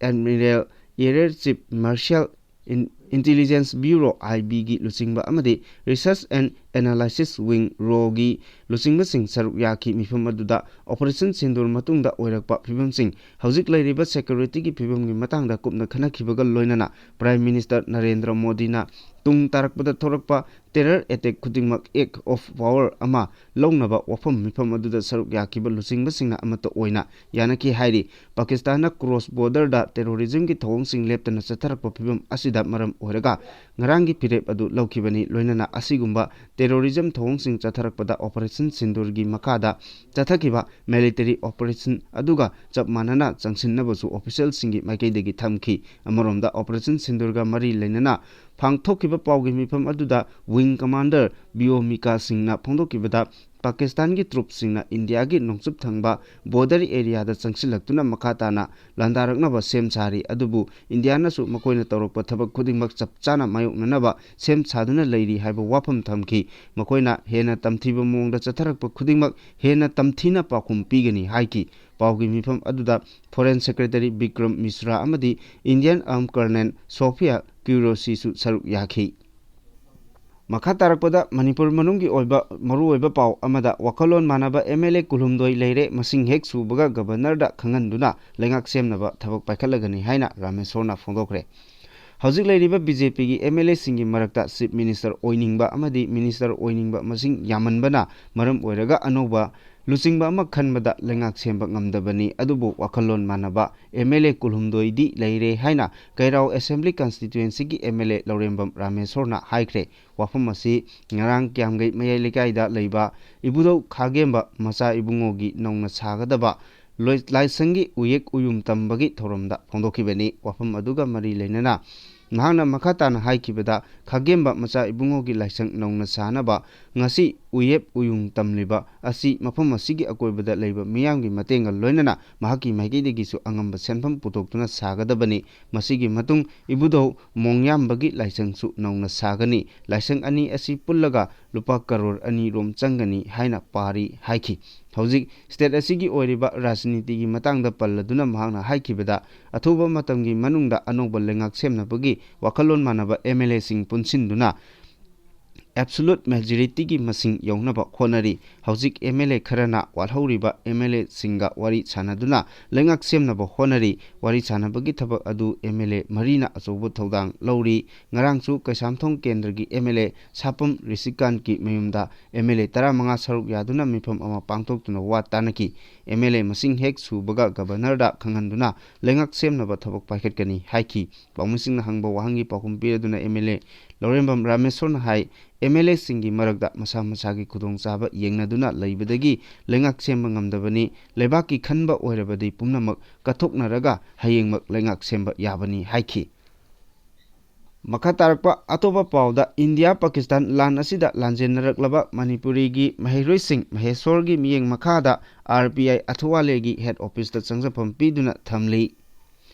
Admiral Air Chief Marshal, In-, Intelligence Bureau, IB ꯒꯤ ꯂꯨꯆꯤꯡꯕ ꯑꯃꯗꯤ Research and Analysis Wing, RAW ꯒꯤ ꯂꯨꯆꯤꯡꯕꯁꯤꯡ ꯁꯔꯨꯛ ꯌꯥꯈꯤ꯫ ꯃꯤꯐꯝ ꯑꯗꯨꯗ Operation ꯁꯤꯟꯗꯨꯔ ꯃꯇꯨꯡꯗ ꯑꯣꯏꯔꯛꯄ ꯐꯤꯕꯝꯁꯤꯡ, ꯍꯧꯖꯤꯛ ꯂꯩꯔꯤꯕ security ꯒꯤ ꯐꯤꯕꯝꯒꯤ ꯃꯇꯥꯡꯗ ꯀꯨꯞꯅ ꯈꯟꯅꯈꯤꯕꯒ ꯂꯣꯏꯅꯅ Prime Minister ꯅꯔꯦꯟꯗ꯭ꯔ ꯃꯣꯗꯤꯅ ꯇꯨꯡ ꯇꯥꯔꯛꯄꯗ ꯊꯣꯔꯛꯄ terror attack ꯈꯨꯗꯤꯡꯃꯛ act of power ꯑꯃ ꯂꯧꯅꯕ ꯋꯥꯐꯝ ꯃꯤꯐꯝ ꯑꯗꯨꯗ ꯁꯔꯨꯛ ꯌꯥꯈꯤꯕ ꯂꯨꯆꯤꯡꯕꯁꯤꯡꯅ ꯑꯃꯠꯇ ꯑꯣꯏꯅ ꯌꯥꯅꯈꯤ ꯍꯥꯏꯔꯤ꯫ ꯄꯥꯀꯤꯁꯇꯥꯟꯅ cross borderꯗ terrorism ꯒꯤ ꯊꯧꯑꯣꯡꯁꯤꯡ ꯂꯦꯞꯇꯅ ꯆꯠꯊꯔꯛꯄ ꯐꯤꯕꯝ ꯑꯁꯤꯗ ꯃꯔꯝ ꯑꯣꯏꯔꯒ ꯉꯔꯥꯡꯒꯤ ꯐꯤꯔꯦꯞ ꯑꯗꯨ ꯂꯧꯈꯤꯕꯅꯤ꯫ ꯂꯣꯏꯅꯅ ꯑꯁꯤꯒꯨꯝꯕ terrorism ꯊꯧꯑꯣꯡꯁꯤꯡ ꯆꯠꯊꯔꯛꯄꯗ Operation ꯁꯤꯟꯗꯨꯔꯒꯤ ꯃꯈꯥꯗ ꯆꯠꯊꯈꯤꯕ military operation ꯑꯗꯨꯒ ꯆꯞ ꯃꯥꯟꯅꯅ ꯆꯪꯁꯤꯟꯅꯕꯁꯨ officialꯁꯤꯡꯒꯤ ꯃꯥꯏꯀꯩꯗꯒꯤ ꯊꯝꯈꯤ꯫ ꯑꯃꯔꯣꯝꯗ, Operation ꯁꯤꯟꯗꯨꯔꯒ ꯃꯔꯤ ꯂꯩꯅꯅ ꯄꯥꯡꯊꯣꯛꯈꯤꯕ ꯄꯥꯎꯒꯤ ꯃꯤꯐꯝ ꯑꯗꯨꯗ Wing Commander ꯕꯤꯑꯣ ꯃꯤꯀꯥ ꯁꯤꯡꯅ ꯐꯣꯡꯗꯣꯛꯈꯤꯕꯗ, ꯄꯥꯀꯤꯁꯇꯥꯟꯒꯤ troops ꯁꯤꯡꯅ ꯏꯟꯗꯤꯌꯥꯒꯤ ꯅꯣꯡꯆꯨꯞ ꯊꯪꯕ border area ꯗ ꯆꯪꯁꯤꯜꯂꯛꯇꯨꯅ ꯃꯈꯥ ꯇꯥꯅ ꯂꯥꯟꯗꯥꯔꯛꯅꯕ ꯁꯦꯝ ꯁꯥꯔꯤ, ꯑꯗꯨꯕꯨ ꯏꯟꯗꯤꯌꯥꯅꯁꯨ ꯃꯈꯣꯏꯅ ꯇꯧꯔꯛꯄ ꯊꯕꯛ ꯈꯨꯗꯤꯡꯃꯛ ꯆꯞ ꯆꯥꯅ ꯃꯥꯌꯣꯛꯅꯅꯕ ꯁꯦꯝ ꯁꯥꯗꯨꯅ ꯂꯩꯔꯤ ꯍꯥꯏꯕ ꯋꯥꯐꯝ ꯊꯝꯈꯤ꯫ ꯃꯈꯣꯏꯅ ꯍꯦꯟꯅ ꯇꯝꯊꯤꯕ ꯃꯑꯣꯡꯗ ꯆꯠꯊꯔꯛꯄ ꯈꯨꯗꯤꯡꯃꯛ ꯍꯦꯟꯅ ꯇꯝꯊꯤꯅ ꯄꯥꯎꯈꯨꯝ ꯄꯤꯒꯅꯤ ꯍꯥꯏꯈꯤ꯫ ꯄꯥꯎꯒꯤ ꯃꯤꯐꯝ ꯑꯗꯨꯗ Foreign Secretary ꯕꯤꯀ꯭ꯔꯝ ꯃꯤꯁ꯭ꯔꯥ ꯑꯃꯗꯤ Indian Armed Colonel ꯁꯣꯐꯤꯌꯥ ꯀ꯭ꯌꯨꯔꯣꯁꯤꯁꯨ ꯁꯔꯨꯛ ꯌꯥꯈꯤ꯫ ꯃꯈꯥ ꯇꯥꯔꯛꯄꯗ, ꯃꯅꯤꯄꯨꯔ ꯃꯅꯨꯡꯒꯤ ꯑꯣꯏꯕ ꯃꯔꯨꯑꯣꯏꯕ ꯄꯥꯎ ꯑꯃꯗ, ꯋꯥꯈꯜꯂꯣꯟ ꯃꯥꯟꯅꯕ MLA ꯀꯨꯟꯍꯨꯝꯗꯣꯏ ꯂꯩꯔꯦ, ꯃꯁꯤꯡ ꯍꯦꯛ ꯁꯨꯕꯒ Governorꯗ ꯈꯪꯍꯟꯗꯨꯅ ꯂꯩꯉꯥꯛ ꯁꯦꯝꯅꯕ ꯊꯕꯛ ꯄꯥꯏꯈꯠꯂꯒꯅꯤ ꯍꯥꯏꯅ ꯔꯥꯃꯦꯁꯣꯔꯅ ꯐꯣꯡꯗꯣꯛꯈ꯭ꯔꯦ꯫ ꯍꯧꯖꯤꯛ ꯂꯩꯔꯤꯕ BJPꯒꯤ MLAꯁꯤꯡꯒꯤ ꯃꯔꯛꯇ Chief Minister ꯑꯣꯏꯅꯤꯡꯕ ꯑꯃꯗꯤ Minister ꯑꯣꯏꯅꯤꯡꯕ ꯃꯁꯤꯡ ꯌꯥꯝꯃꯟꯕꯅ ꯃꯔꯝ ꯑꯣꯏꯔꯒ ꯑꯅꯧꯕ ꯂꯨꯆꯤꯡꯕ ꯑꯃ ꯈꯟꯕꯗ ꯂꯩꯉꯥꯛ ꯁꯦꯝꯕ ꯉꯝꯗꯕꯅꯤ, ꯑꯗꯨꯕꯨ ꯋꯥꯈꯜꯂꯣꯟ ꯃꯥꯟꯅꯕ MLA ꯀꯨꯟꯍꯨꯝꯗꯣꯏꯗꯤ ꯂꯩꯔꯦ ꯍꯥꯏꯅ ꯀꯩꯔꯥꯎ Assembly Constituencyꯒꯤ MLA ꯂꯧꯔꯦꯝꯕꯝ ꯔꯥꯃꯦꯁꯣꯔꯅ ꯍꯥꯏꯈ꯭ꯔꯦ꯫ ꯋꯥꯐꯝ ꯑꯁꯤ ꯉꯔꯥꯡ ꯀꯤꯌꯥꯝꯒꯩ ꯃꯌꯥꯏ ꯂꯩꯀꯥꯏꯗ ꯂꯩꯕ ꯏꯕꯨꯙꯧ ꯈꯥꯒꯦꯝꯕ ꯃꯆꯥ ꯏꯕꯨꯡꯉꯣꯒꯤ ꯅꯧꯅ ꯁꯥꯒꯗꯕ ꯂꯣꯏ-, ꯂꯥꯏꯁꯪꯒꯤ ꯎꯌꯦꯛ ꯎꯌꯨꯝ ꯇꯝꯕꯒꯤ ꯊꯧꯔꯝꯗ ꯐꯣꯡꯗꯣꯛꯈꯤꯕꯅꯤ꯫ ꯋꯥꯐꯝ ꯑꯗꯨꯒ ꯃꯔꯤ ꯂꯩꯅꯅ ꯃꯍꯥꯛꯅ ꯃꯈꯥ ꯇꯥꯅ ꯍꯥꯏꯈꯤꯕꯗ, ꯈꯥꯒꯦꯝꯕ ꯃꯆꯥ ꯏꯕꯨꯡꯉꯣꯒꯤ ꯂꯥꯏꯁꯪ ꯅꯧꯅ ꯁꯥꯅꯕ ꯉꯁꯤ ꯎꯌꯦꯞ ꯎꯌꯨꯡ ꯇꯝꯂꯤꯕ ꯑꯁꯤ ꯃꯐꯝ ꯑꯁꯤꯒꯤ ꯑꯀꯣꯏꯕꯗ ꯂꯩꯕ ꯃꯤꯌꯥꯝꯒꯤ ꯃꯇꯦꯡꯒ ꯂꯣꯏꯅꯅ ꯃꯍꯥꯛꯀꯤ ꯃꯥꯏꯀꯩꯗꯒꯤꯁꯨ ꯑꯉꯝꯕ ꯁꯦꯟꯐꯝ ꯄꯨꯊꯣꯛꯇꯨꯅ ꯁꯥꯒꯗꯕꯅꯤ꯫ ꯃꯁꯤꯒꯤ ꯃꯇꯨꯡ ꯏꯕꯨꯙꯧ ꯃꯣꯡꯌꯥꯝꯕꯒꯤ ꯂꯥꯏꯁꯪꯁꯨ ꯅꯧꯅ ꯁꯥꯒꯅꯤ꯫ ꯂꯥꯏꯁꯪ ꯑꯅꯤ ꯑꯁꯤ ꯄꯨꯜꯂꯒ ꯂꯨꯄꯥ ꯀꯔꯣꯔ ꯑꯅꯤ ꯔꯣꯝ ꯆꯪꯒꯅꯤ ꯍꯥꯏꯅ ꯄꯥꯔꯤ ꯍꯥꯏꯈꯤ꯫ ꯍꯧꯖꯤꯛ ꯁ꯭ꯇꯦꯠ ꯑꯁꯤꯒꯤ ꯑꯣꯏꯔꯤꯕ ꯔꯥꯖꯅꯤꯇꯤꯒꯤ ꯃꯇꯥꯡꯗ ꯄꯜꯂꯗꯨꯅ ꯃꯍꯥꯛꯅ ꯍꯥꯏꯈꯤꯕꯗ, ꯑꯊꯨꯕ ꯃꯇꯝꯒꯤ ꯃꯅꯨꯡꯗ ꯑꯅꯧꯕ ꯂꯩꯉꯥꯛ ꯁꯦꯝꯅꯕꯒꯤ ꯋꯥꯈꯜꯂꯣꯟ ꯃꯥꯟꯅꯕ ꯑꯦꯝ ꯑꯦꯜ ꯑꯦꯁꯤꯡ ꯄꯨꯟꯁꯤꯟꯗꯨꯅ ꯑꯦꯕꯁꯣꯂꯨꯠ ꯃꯦꯖꯣꯔꯤꯇꯤꯒꯤ ꯃꯁꯤꯡ ꯌꯧꯅꯕ ꯍꯣꯠꯅꯔꯤ꯫ ꯍꯧꯖꯤꯛ ꯑꯦꯝ ꯑꯦꯜ ꯑꯦ ꯈꯔꯅ ꯋꯥꯠꯍꯧꯔꯤꯕ ꯑꯦꯝ ꯑꯦꯜ ꯑꯦꯁꯤꯡꯒ ꯋꯥꯔꯤ ꯁꯥꯟꯅꯗꯨꯅ ꯂꯩꯉꯥꯛ ꯁꯦꯝꯅꯕ ꯍꯣꯠꯅꯔꯤ꯫ ꯋꯥꯔꯤ ꯁꯥꯟꯅꯕꯒꯤ ꯊꯕꯛ ꯑꯗꯨ ꯑꯦꯝ ꯑꯦꯜ ꯑꯦ ꯃꯔꯤꯅ ꯑꯆꯧꯕ ꯊꯧꯗꯥꯡ ꯂꯧꯔꯤ꯫ ꯉꯔꯥꯡꯁꯨ ꯀꯩꯁꯥꯝꯊꯣꯡ ꯀꯦꯟꯗ꯭ꯔꯒꯤ ꯑꯦꯝ ꯑꯦꯜ ꯑꯦ ꯁꯥꯄꯝ ꯔꯤꯁꯤꯀꯥꯟꯠꯀꯤ ꯃꯌꯨꯝꯗ ꯑꯦꯝ ꯑꯦꯜ ꯑꯦ ꯇꯔꯥꯃꯉꯥ ꯁꯔꯨꯛ ꯌꯥꯗꯨꯅ ꯃꯤꯐꯝ ꯑꯃ ꯄꯥꯡꯊꯣꯛꯇꯨꯅ ꯋꯥ ꯇꯥꯅꯈꯤ꯫ ꯑꯦꯝ ꯑꯦꯜ ꯑꯦ ꯃꯁꯤꯡ ꯍꯦꯛ ꯁꯨꯕꯒ ꯒꯕꯔꯅꯔꯗ ꯈꯪꯍꯟꯗꯨꯅ ꯂꯩꯉꯥꯛ ꯁꯦꯝꯅꯕ ꯊꯕꯛ ꯄꯥꯏꯈꯠꯀꯅꯤ ꯍꯥꯏꯈꯤ꯫ ꯄꯥꯎꯃꯤꯁꯤꯡꯅ ꯍꯪꯕ ꯋꯥꯍꯪꯒꯤ ꯄꯥꯎꯈꯨꯝ ꯄꯤꯔꯗꯨꯅ ꯑꯦꯝ ꯑꯦꯜ ꯑꯦ ꯂꯧꯔꯦꯝꯕꯝ ꯔꯥꯃꯦꯁꯣꯔꯅ ꯍꯥꯏ, ꯑꯦꯝ ꯑꯦꯜ ꯑꯦꯁꯤꯡꯒꯤ ꯃꯔꯛꯇ ꯃꯁꯥ ꯃꯁꯥꯒꯤ ꯈꯨꯗꯣꯡꯆꯥꯕ ꯌꯦꯡꯅꯗꯨꯅ ꯂꯩꯕꯗꯒꯤ ꯂꯩꯉꯥꯛ ꯁꯦꯝꯕ ꯉꯝꯗꯕꯅꯤ꯫ ꯂꯩꯕꯥꯛꯀꯤ ꯈꯟꯕ ꯑꯣꯏꯔꯕꯗꯤ ꯄꯨꯝꯅꯃꯛ ꯀꯠꯊꯣꯛꯅꯔꯒ ꯍꯌꯦꯡꯃꯛ ꯂꯩꯉꯥꯛ ꯁꯦꯝꯕ ꯌꯥꯕꯅꯤ ꯍꯥꯏꯈꯤ꯫ ꯃꯈꯥ ꯇꯥꯔꯛꯄ ꯑꯇꯣꯞꯄ ꯄꯥꯎꯗ, ꯏꯟꯗꯤꯌꯥ ꯄꯥꯀꯤꯁꯇꯥꯟ ꯂꯥꯟ ꯑꯁꯤꯗ ꯂꯥꯟꯖꯦꯟꯅꯔꯛꯂꯕ ꯃꯅꯤꯄꯨꯔꯤꯒꯤ ꯃꯍꯩꯔꯣꯏꯁꯤꯡ ꯃꯍꯦꯁꯣꯔꯒꯤ ꯃꯤꯠꯌꯦꯡ ꯃꯈꯥꯗ ꯑꯥꯔ ꯄꯤ ꯑꯥꯏ ꯑꯊꯨꯋꯥꯂꯦꯒꯤ ꯍꯦꯗ ꯑꯣꯐꯤꯁꯇ ꯆꯪꯖꯐꯝ ꯄꯤꯗꯨꯅ ꯊꯝꯂꯤ꯫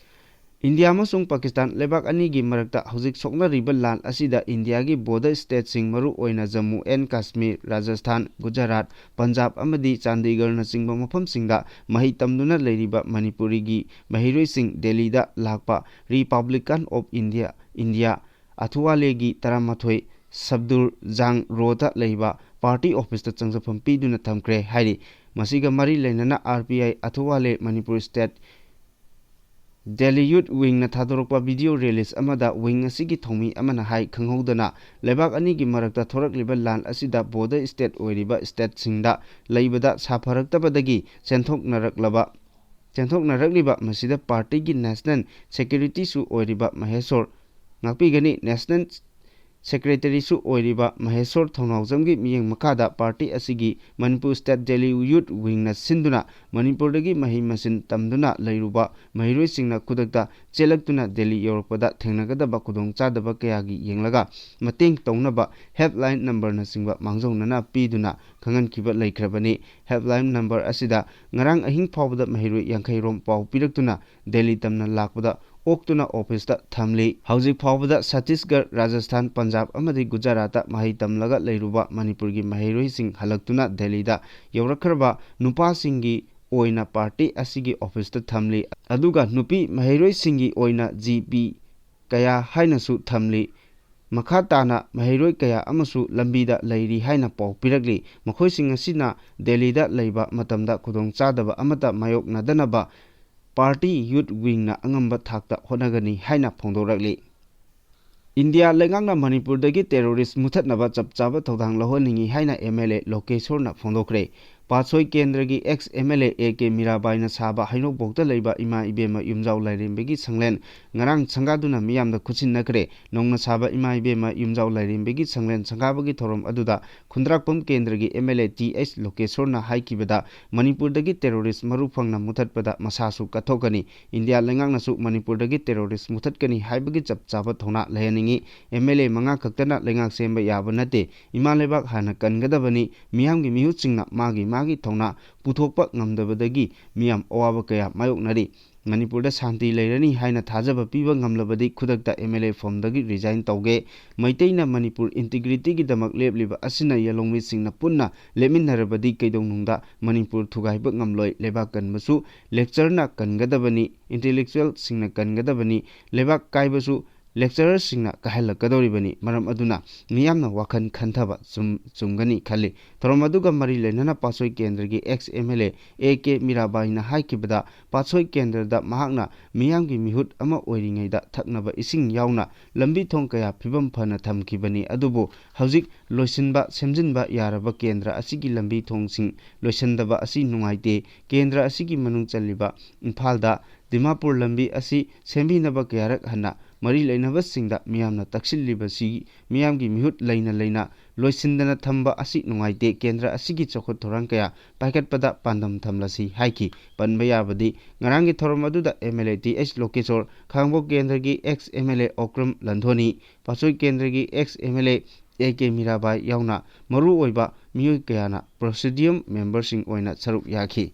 ꯏꯟꯗꯤꯌꯥ ꯑꯃꯁꯨꯡ ꯄꯥꯀꯤꯁꯇꯥꯟ ꯂꯩꯕꯥꯛ ꯑꯅꯤꯒꯤ ꯃꯔꯛꯇ ꯍꯧꯖꯤꯛ ꯁꯣꯛꯅꯔꯤꯕ ꯂꯥꯟ ꯑꯁꯤꯗ ꯏꯟꯗꯤꯌꯥꯒꯤ ꯕꯣꯔꯗꯔ ꯁ꯭ꯇꯦꯠꯁꯤꯡ, ꯃꯔꯨ ꯑꯣꯏꯅ ꯖꯝꯃꯨ ꯑꯦꯟ ꯀꯥꯁꯃꯤꯔ, ꯔꯥꯖꯁꯊꯥꯟ, ꯒꯨꯖꯔꯥꯠ, ꯄꯟꯖꯥꯕ ꯑꯃꯗꯤ ꯆꯥꯟꯗꯤꯒꯔꯅꯆꯤꯡꯕ ꯃꯐꯝꯁꯤꯡꯗ ꯃꯍꯩ ꯇꯝꯗꯨꯅ ꯂꯩꯔꯤꯕ ꯃꯅꯤꯄꯨꯔꯤꯒꯤ ꯃꯍꯩꯔꯣꯏꯁꯤꯡ ꯗꯦꯜꯂꯤꯗ ꯂꯥꯛꯄ ꯔꯤꯄꯕ꯭ꯂꯤꯀꯥꯟ ꯑꯣꯐ ꯏꯟꯗꯤꯌꯥ, ꯏꯟꯗꯤꯌꯥ ꯑꯊꯨꯋꯥꯂꯦꯒꯤ ꯇꯔꯥꯃꯥꯊꯣꯏ ꯁꯕꯗꯨꯔ ꯖꯥꯡ ꯔꯣꯗ ꯂꯩꯕ ꯄꯥꯔꯇꯤ ꯑꯣꯐꯤꯁꯇ ꯆꯪꯖꯐꯝ ꯄꯤꯗꯨꯅ ꯊꯝꯈ꯭ꯔꯦ ꯍꯥꯏꯔꯤ꯫ ꯃꯁꯤꯒ ꯃꯔꯤ ꯂꯩꯅꯅ ꯑꯥꯔ ꯄꯤ ꯑꯥꯏ ꯑꯊꯨꯋꯥꯂꯦ ꯃꯅꯤꯄꯨꯔ ꯁ꯭ꯇꯦꯠ ꯗꯦꯜꯂꯤ ꯌꯨꯠ ꯋꯤꯡꯅ ꯊꯥꯗꯣꯔꯛꯄ ꯚꯤꯗꯤꯑꯣ ꯔꯤꯂꯤꯖ ꯑꯃꯗ ꯋꯤꯡ ꯑꯁꯤꯒꯤ ꯊꯧꯃꯤ ꯑꯃꯅ ꯍꯥꯏ, ꯈꯪꯍꯧꯗꯅ ꯂꯩꯕꯥꯛ ꯑꯅꯤꯒꯤ ꯃꯔꯛꯇ ꯊꯣꯔꯛꯂꯤꯕ ꯂꯥꯟ ꯑꯁꯤꯗ ꯕꯣꯔꯗꯔ ꯁ꯭ꯇꯦꯠ ꯑꯣꯏꯔꯤꯕ ꯁ꯭ꯇꯦꯠꯁꯤꯡꯗ ꯂꯩꯕꯗ ꯁꯥꯐꯔꯛꯇꯕꯗꯒꯤ ꯆꯦꯟꯊꯣꯛꯅꯔꯛꯂꯕ, ꯆꯦꯟꯊꯣꯛꯅꯔꯛꯂꯤꯕ ꯃꯁꯤꯗ ꯄꯥꯔꯇꯤꯒꯤ ꯅꯦꯁꯅꯦꯜ ꯁꯦꯀ꯭ꯌꯨꯔꯤꯇꯤꯁꯨ ꯑꯣꯏꯔꯤꯕ ꯃꯍꯦꯁꯣꯔ ꯉꯥꯛꯄꯤꯒꯅꯤ꯫ ꯅꯦꯁꯅꯦꯜ ꯁꯦꯀ꯭ꯔꯦꯇꯔꯤꯁꯨ ꯑꯣꯏꯔꯤꯕ ꯃꯍꯦꯁꯣꯔ ꯊꯧꯅꯥꯎꯖꯝꯒꯤ ꯃꯤꯠꯌꯦꯡ ꯃꯈꯥꯗ ꯄꯥꯔꯇꯤ ꯑꯁꯤꯒꯤ ꯃꯅꯤꯄꯨꯔ ꯁ꯭ꯇꯦꯠ ꯗꯦꯜꯂꯤ ꯌꯨꯠ ꯋꯤꯡꯅ ꯁꯤꯟꯗꯨꯅ ꯃꯅꯤꯄꯨꯔꯗꯒꯤ ꯃꯍꯩ ꯃꯁꯤꯡ ꯇꯝꯗꯨꯅ ꯂꯩꯔꯨꯕ ꯃꯍꯩꯔꯣꯏꯁꯤꯡꯅ ꯈꯨꯗꯛꯇ ꯆꯦꯜꯂꯛꯇꯨꯅ ꯗꯦꯜꯂꯤ ꯌꯧꯔꯛꯄꯗ ꯊꯦꯡꯅꯒꯗꯕ ꯈꯨꯗꯣꯡꯆꯥꯗꯕ ꯀꯌꯥꯒꯤ ꯌꯦꯡꯂꯒ ꯃꯇꯦꯡ ꯇꯧꯅꯕ ꯍꯦꯜꯞꯂꯥꯏꯟ ꯅꯝꯕꯔꯅꯆꯤꯡꯕ ꯃꯥꯡꯖꯧꯅꯅ ꯄꯤꯗꯨꯅ ꯈꯪꯍꯟꯈꯤꯕ ꯂꯩꯈ꯭ꯔꯕꯅꯤ꯫ ꯍꯦꯜꯞꯂꯥꯏꯟ ꯅꯝꯕꯔ ꯑꯁꯤꯗ ꯉꯔꯥꯡ ꯑꯍꯤꯡ ꯐꯥꯎꯕꯗ ꯃꯍꯩꯔꯣꯏ ꯌꯥꯡꯈꯩ ꯔꯣꯝ ꯄꯥꯎ ꯄꯤꯔꯛꯇꯨꯅ ꯗꯦꯜꯂꯤ ꯇꯝꯅ ꯂꯥꯛꯄꯗ ꯑꯣꯛꯇꯨꯅ ꯑꯣꯐꯤꯁꯇ ꯊꯝꯂꯤ꯫ ꯍꯧꯖꯤꯛ ꯐꯥꯎꯕꯗ ꯁꯠꯇꯤꯁꯒꯔ, ꯔꯥꯖꯁꯊꯥꯟ, ꯄꯟꯖꯥꯕ ꯑꯃꯗꯤ ꯒꯨꯖꯔꯥꯠꯇ ꯃꯍꯩ ꯇꯝꯂꯒ ꯂꯩꯔꯨꯕ ꯃꯅꯤꯄꯨꯔꯒꯤ ꯃꯍꯩꯔꯣꯏꯁꯤꯡ ꯍꯜꯂꯛꯇꯨꯅ ꯗꯦꯜꯂꯤꯗ ꯌꯧꯔꯛꯈ꯭ꯔꯕ ꯅꯨꯄꯥꯁꯤꯡꯒꯤ ꯑꯣꯏꯅ ꯄꯥꯔꯇꯤ ꯑꯁꯤꯒꯤ ꯑꯣꯐꯤꯁꯇ ꯊꯝꯂꯤ꯫ ꯑꯗꯨꯒ ꯅꯨꯄꯤ ꯃꯍꯩꯔꯣꯏꯁꯤꯡꯒꯤ ꯑꯣꯏꯅ ꯖꯤ ꯄꯤ ꯀꯌꯥ ꯍꯥꯏꯅꯁꯨ ꯊꯝꯂꯤ꯫ ꯃꯈꯥ ꯇꯥꯅ ꯃꯍꯩꯔꯣꯏ ꯀꯌꯥ ꯑꯃꯁꯨ ꯂꯝꯕꯤꯗ ꯂꯩꯔꯤ ꯍꯥꯏꯅ ꯄꯥꯎ ꯄꯤꯔꯛꯂꯤ꯫ ꯃꯈꯣꯏꯁꯤꯡ ꯑꯁꯤꯅ ꯗꯦꯜꯂꯤꯗ ꯂꯩꯕ ꯃꯇꯝꯗ ꯈꯨꯗꯣꯡꯆꯥꯗꯕ ꯑꯃꯠꯇ ꯃꯥꯌꯣꯛꯅꯗꯅꯕ ꯄꯥꯔꯇꯤ ꯌꯨꯠ ꯋꯤꯡꯅ ꯑꯉꯝꯕ ꯊꯥꯛꯇ ꯍꯣꯠꯅꯒꯅꯤ ꯍꯥꯏꯅ ꯐꯣꯡꯗꯣꯔꯛꯂꯤ꯫ ꯏꯟꯗꯤꯌꯥ ꯂꯩꯉꯥꯛꯅ ꯃꯅꯤꯄꯨꯔꯗꯒꯤ ꯇꯦꯔꯣꯔꯤꯁ ꯃꯨꯊꯠꯅꯕ ꯆꯞ ꯆꯥꯕ ꯊꯧꯗꯥꯡ ꯂꯧꯍꯟꯅꯤꯡꯏ ꯍꯥꯏꯅ ꯑꯦꯝ ꯑꯦꯜ ꯑꯦ ꯂꯣꯀꯦꯁꯣꯔꯅ ꯐꯣꯡꯗꯣꯛꯈ꯭ꯔꯦ꯫ ꯄꯥꯠꯁꯣꯏ ꯀꯦꯟꯗ꯭ꯔꯒꯤ ex M L A A K ꯃꯤꯔꯥꯕꯥꯏꯅ ꯁꯥꯕ ꯍꯩꯅꯧꯕꯣꯛꯇ ꯂꯩꯕ ꯏꯃꯥ ꯏꯕꯦꯝꯃ ꯌꯨꯝꯖꯥꯎ ꯂꯥꯏꯔꯦꯝꯕꯤꯒꯤ ꯁꯪꯂꯦꯟ ꯉꯔꯥꯡ ꯁꯪꯒꯥꯗꯨꯅ ꯃꯤꯌꯥꯝꯗ ꯈꯨꯠꯁꯤꯟꯅꯈ꯭ꯔꯦ꯫ ꯅꯧꯅ ꯁꯥꯕ ꯏꯃꯥ ꯏꯕꯦꯝꯃ ꯌꯨꯝꯖꯥꯎ ꯂꯥꯏꯔꯦꯝꯕꯤꯒꯤ ꯁꯪꯂꯦꯟ ꯁꯪꯒꯥꯕꯒꯤ ꯊꯧꯔꯝ ꯑꯗꯨꯗ ꯈꯨꯟꯗ꯭ꯔꯥꯛꯄꯝ ꯀꯦꯟꯗ꯭ꯔꯒꯤ M L A T H ꯂꯣꯀꯦꯁꯣꯔꯅ ꯍꯥꯏꯈꯤꯕꯗ, ꯃꯅꯤꯄꯨꯔꯗꯒꯤ ꯇꯦꯔꯣꯔꯤꯁ ꯃꯔꯨ ꯐꯪꯅ ꯃꯨꯊꯠꯄꯗ ꯃꯁꯥꯁꯨ ꯀꯠꯊꯣꯛꯀꯅꯤ꯫ ꯏꯟꯗꯤꯌꯥ ꯂꯩꯉꯥꯛꯅꯁꯨ ꯃꯅꯤꯄꯨꯔꯗꯒꯤ ꯇꯦꯔꯣꯔꯤꯁ ꯃꯨꯊꯠꯀꯅꯤ ꯍꯥꯏꯕꯒꯤ ꯆꯞ ꯆꯥꯕ ꯊꯧꯅꯥ ꯂꯩꯍꯟꯅꯤꯡꯏ꯫ ꯑꯦꯝ ꯑꯦꯜ ꯑꯦ ꯃꯉꯥ ꯈꯛꯇꯅ ꯂꯩꯉꯥꯛ ꯁꯦꯝꯕ ꯌꯥꯕ ꯅꯠꯇꯦ꯫ ꯏꯃꯥ ꯂꯩꯕꯥꯛ ꯍꯥꯟꯅ ꯀꯟꯒꯗꯕꯅꯤ꯫ ꯃꯤꯌꯥꯝꯒꯤ ꯃꯤꯍꯨꯠꯁꯤꯡꯅ ꯃꯥꯒꯤ ꯃꯥꯒꯤ ꯊꯧꯅꯥ ꯄꯨꯊꯣꯛꯄ ꯉꯝꯗꯕꯗꯒꯤ ꯃꯤꯌꯥꯝ ꯑꯋꯥꯕ ꯀꯌꯥ ꯃꯥꯌꯣꯛꯅꯔꯤ꯫ ꯃꯅꯤꯄꯨꯔꯗ ꯁꯥꯟꯇꯤ ꯂꯩꯔꯅꯤ ꯍꯥꯏꯅ ꯊꯥꯖꯕ ꯄꯤꯕ ꯉꯝꯂꯕꯗꯤ ꯈꯨꯗꯛꯇ ꯑꯦꯝ ꯑꯦꯜ ꯑꯦ ꯐꯣꯝꯗꯒꯤ ꯔꯤꯖꯥꯏꯟ ꯇꯧꯒꯦ꯫ ꯃꯩꯇꯩꯅ ꯃꯅꯤꯄꯨꯔ ꯏꯟꯇꯤꯒ꯭ꯔꯤꯇꯤꯒꯤꯗꯃꯛ ꯂꯦꯞꯂꯤꯕ ꯑꯁꯤꯅ ꯌꯦꯜꯍꯧꯃꯤꯁꯤꯡꯅ ꯄꯨꯟꯅ ꯂꯦꯞꯃꯤꯟꯅꯔꯕꯗꯤ ꯀꯩꯗꯧꯅꯨꯡꯗ ꯃꯅꯤꯄꯨꯔ ꯊꯨꯒꯥꯏꯕ ꯉꯝꯂꯣꯏ꯫ ꯂꯩꯕꯥꯛ ꯀꯟꯕꯁꯨ ꯂꯦꯛꯆꯔꯅ ꯀꯟꯒꯗꯕꯅꯤ, ꯏꯟꯇꯦꯂꯦꯛꯆꯨꯋꯦꯜꯁꯤꯡꯅ ꯀꯟꯒꯗꯕꯅꯤ꯫ ꯂꯩꯕꯥꯛ ꯀꯥꯏꯕꯁꯨ ꯂꯦꯛꯆꯔꯔꯁꯤꯡꯅ ꯀꯥꯏꯍꯜꯂꯛꯀꯗꯧꯔꯤꯕꯅꯤ꯫ ꯃꯔꯝ ꯑꯗꯨꯅ ꯃꯤꯌꯥꯝꯅ ꯋꯥꯈꯜ ꯈꯟꯊꯕ ꯆꯨꯝ-, ꯆꯨꯝꯒꯅꯤ ꯈꯜꯂꯤ꯫ ꯊꯧꯔꯝ ꯑꯗꯨꯒ ꯃꯔꯤ ꯂꯩꯅꯅ ꯄꯥꯠꯁꯣꯏ ꯀꯦꯟꯗ꯭ꯔꯒꯤ ex M L A A K ꯃꯤꯔꯥꯕꯥꯏꯅ ꯍꯥꯏꯈꯤꯕꯗ, ꯄꯥꯠꯁꯣꯏ ꯀꯦꯟꯗ꯭ꯔꯗ ꯃꯍꯥꯛꯅ ꯃꯤꯌꯥꯝꯒꯤ ꯃꯤꯍꯨꯠ ꯑꯃ ꯑꯣꯏꯔꯤꯉꯩꯗ ꯊꯛꯅꯕ ꯏꯁꯤꯡ ꯌꯥꯎꯅ ꯂꯝꯕꯤ ꯊꯣꯡ ꯀꯌꯥ ꯐꯤꯕꯝ ꯐꯅ ꯊꯝꯈꯤꯕꯅꯤ꯫ ꯑꯗꯨꯕꯨ ꯍꯧꯖꯤꯛ ꯂꯣꯏꯁꯤꯟꯕ, ꯁꯦꯝꯖꯤꯟꯕ ꯌꯥꯔꯕ ꯀꯦꯟꯗ꯭ꯔ ꯑꯁꯤꯒꯤ ꯂꯝꯕꯤ ꯊꯣꯡꯁꯤꯡ ꯂꯣꯏꯁꯤꯟꯗꯕ ꯑꯁꯤ ꯅꯨꯡꯉꯥꯏꯇꯦ꯫ ꯀꯦꯟꯗ꯭ꯔ ꯑꯁꯤꯒꯤ ꯃꯅꯨꯡ ꯆꯜꯂꯤꯕ ꯏꯝꯐꯥꯜꯗ ꯗꯤꯃꯥꯄꯨꯔ ꯂꯝꯕꯤ ꯑꯁꯤ ꯁꯦꯝꯕꯤꯅꯕ ꯀꯌꯥꯔꯛ ꯍꯟꯅ ꯃꯔꯤ ꯂꯩꯅꯕꯁꯤꯡꯗ ꯃꯤꯌꯥꯝꯅ ꯇꯛꯁꯤꯜꯂꯤꯕꯁꯤ ꯃꯤꯌꯥꯝꯒꯤ ꯃꯤꯍꯨꯠ ꯂꯩꯅ ꯂꯩꯅ ꯂꯣꯏꯁꯤꯟꯗꯅ ꯊꯝꯕ ꯑꯁꯤ ꯅꯨꯡꯉꯥꯏꯇꯦ꯫ ꯀꯦꯟꯗ꯭ꯔ ꯑꯁꯤꯒꯤ ꯆꯥꯎꯈꯠ ꯊꯧꯔꯥꯡ ꯀꯌꯥ ꯄꯥꯏꯈꯠꯄꯗ ꯄꯥꯟꯗꯝ ꯊꯝꯂꯁꯤ ꯍꯥꯏꯈꯤ꯫ ꯄꯟꯕ ꯌꯥꯕꯗꯤ ꯉꯔꯥꯡꯒꯤ ꯊꯧꯔꯝ ꯑꯗꯨꯗ M L A T H Lokeshwar, ꯈꯥꯡꯕꯣꯛ ꯀꯦꯟꯗ꯭ꯔꯒꯤ ex M L A Okram ꯂꯟꯊꯣꯅꯤ, ꯄꯥꯠꯁꯣꯏ ꯀꯦꯟꯗ꯭ꯔꯒꯤ ex M L A A K Mirabai ꯌꯥꯎꯅ ꯃꯔꯨꯑꯣꯏꯕ ꯃꯤꯑꯣꯏ ꯀꯌꯥꯅ ꯄ꯭ꯔꯣꯁꯤꯗꯤꯌꯝ ꯃꯦꯝꯕꯔꯁꯤꯡ ꯑꯣꯏꯅ ꯁꯔꯨꯛ ꯌꯥꯈꯤ꯫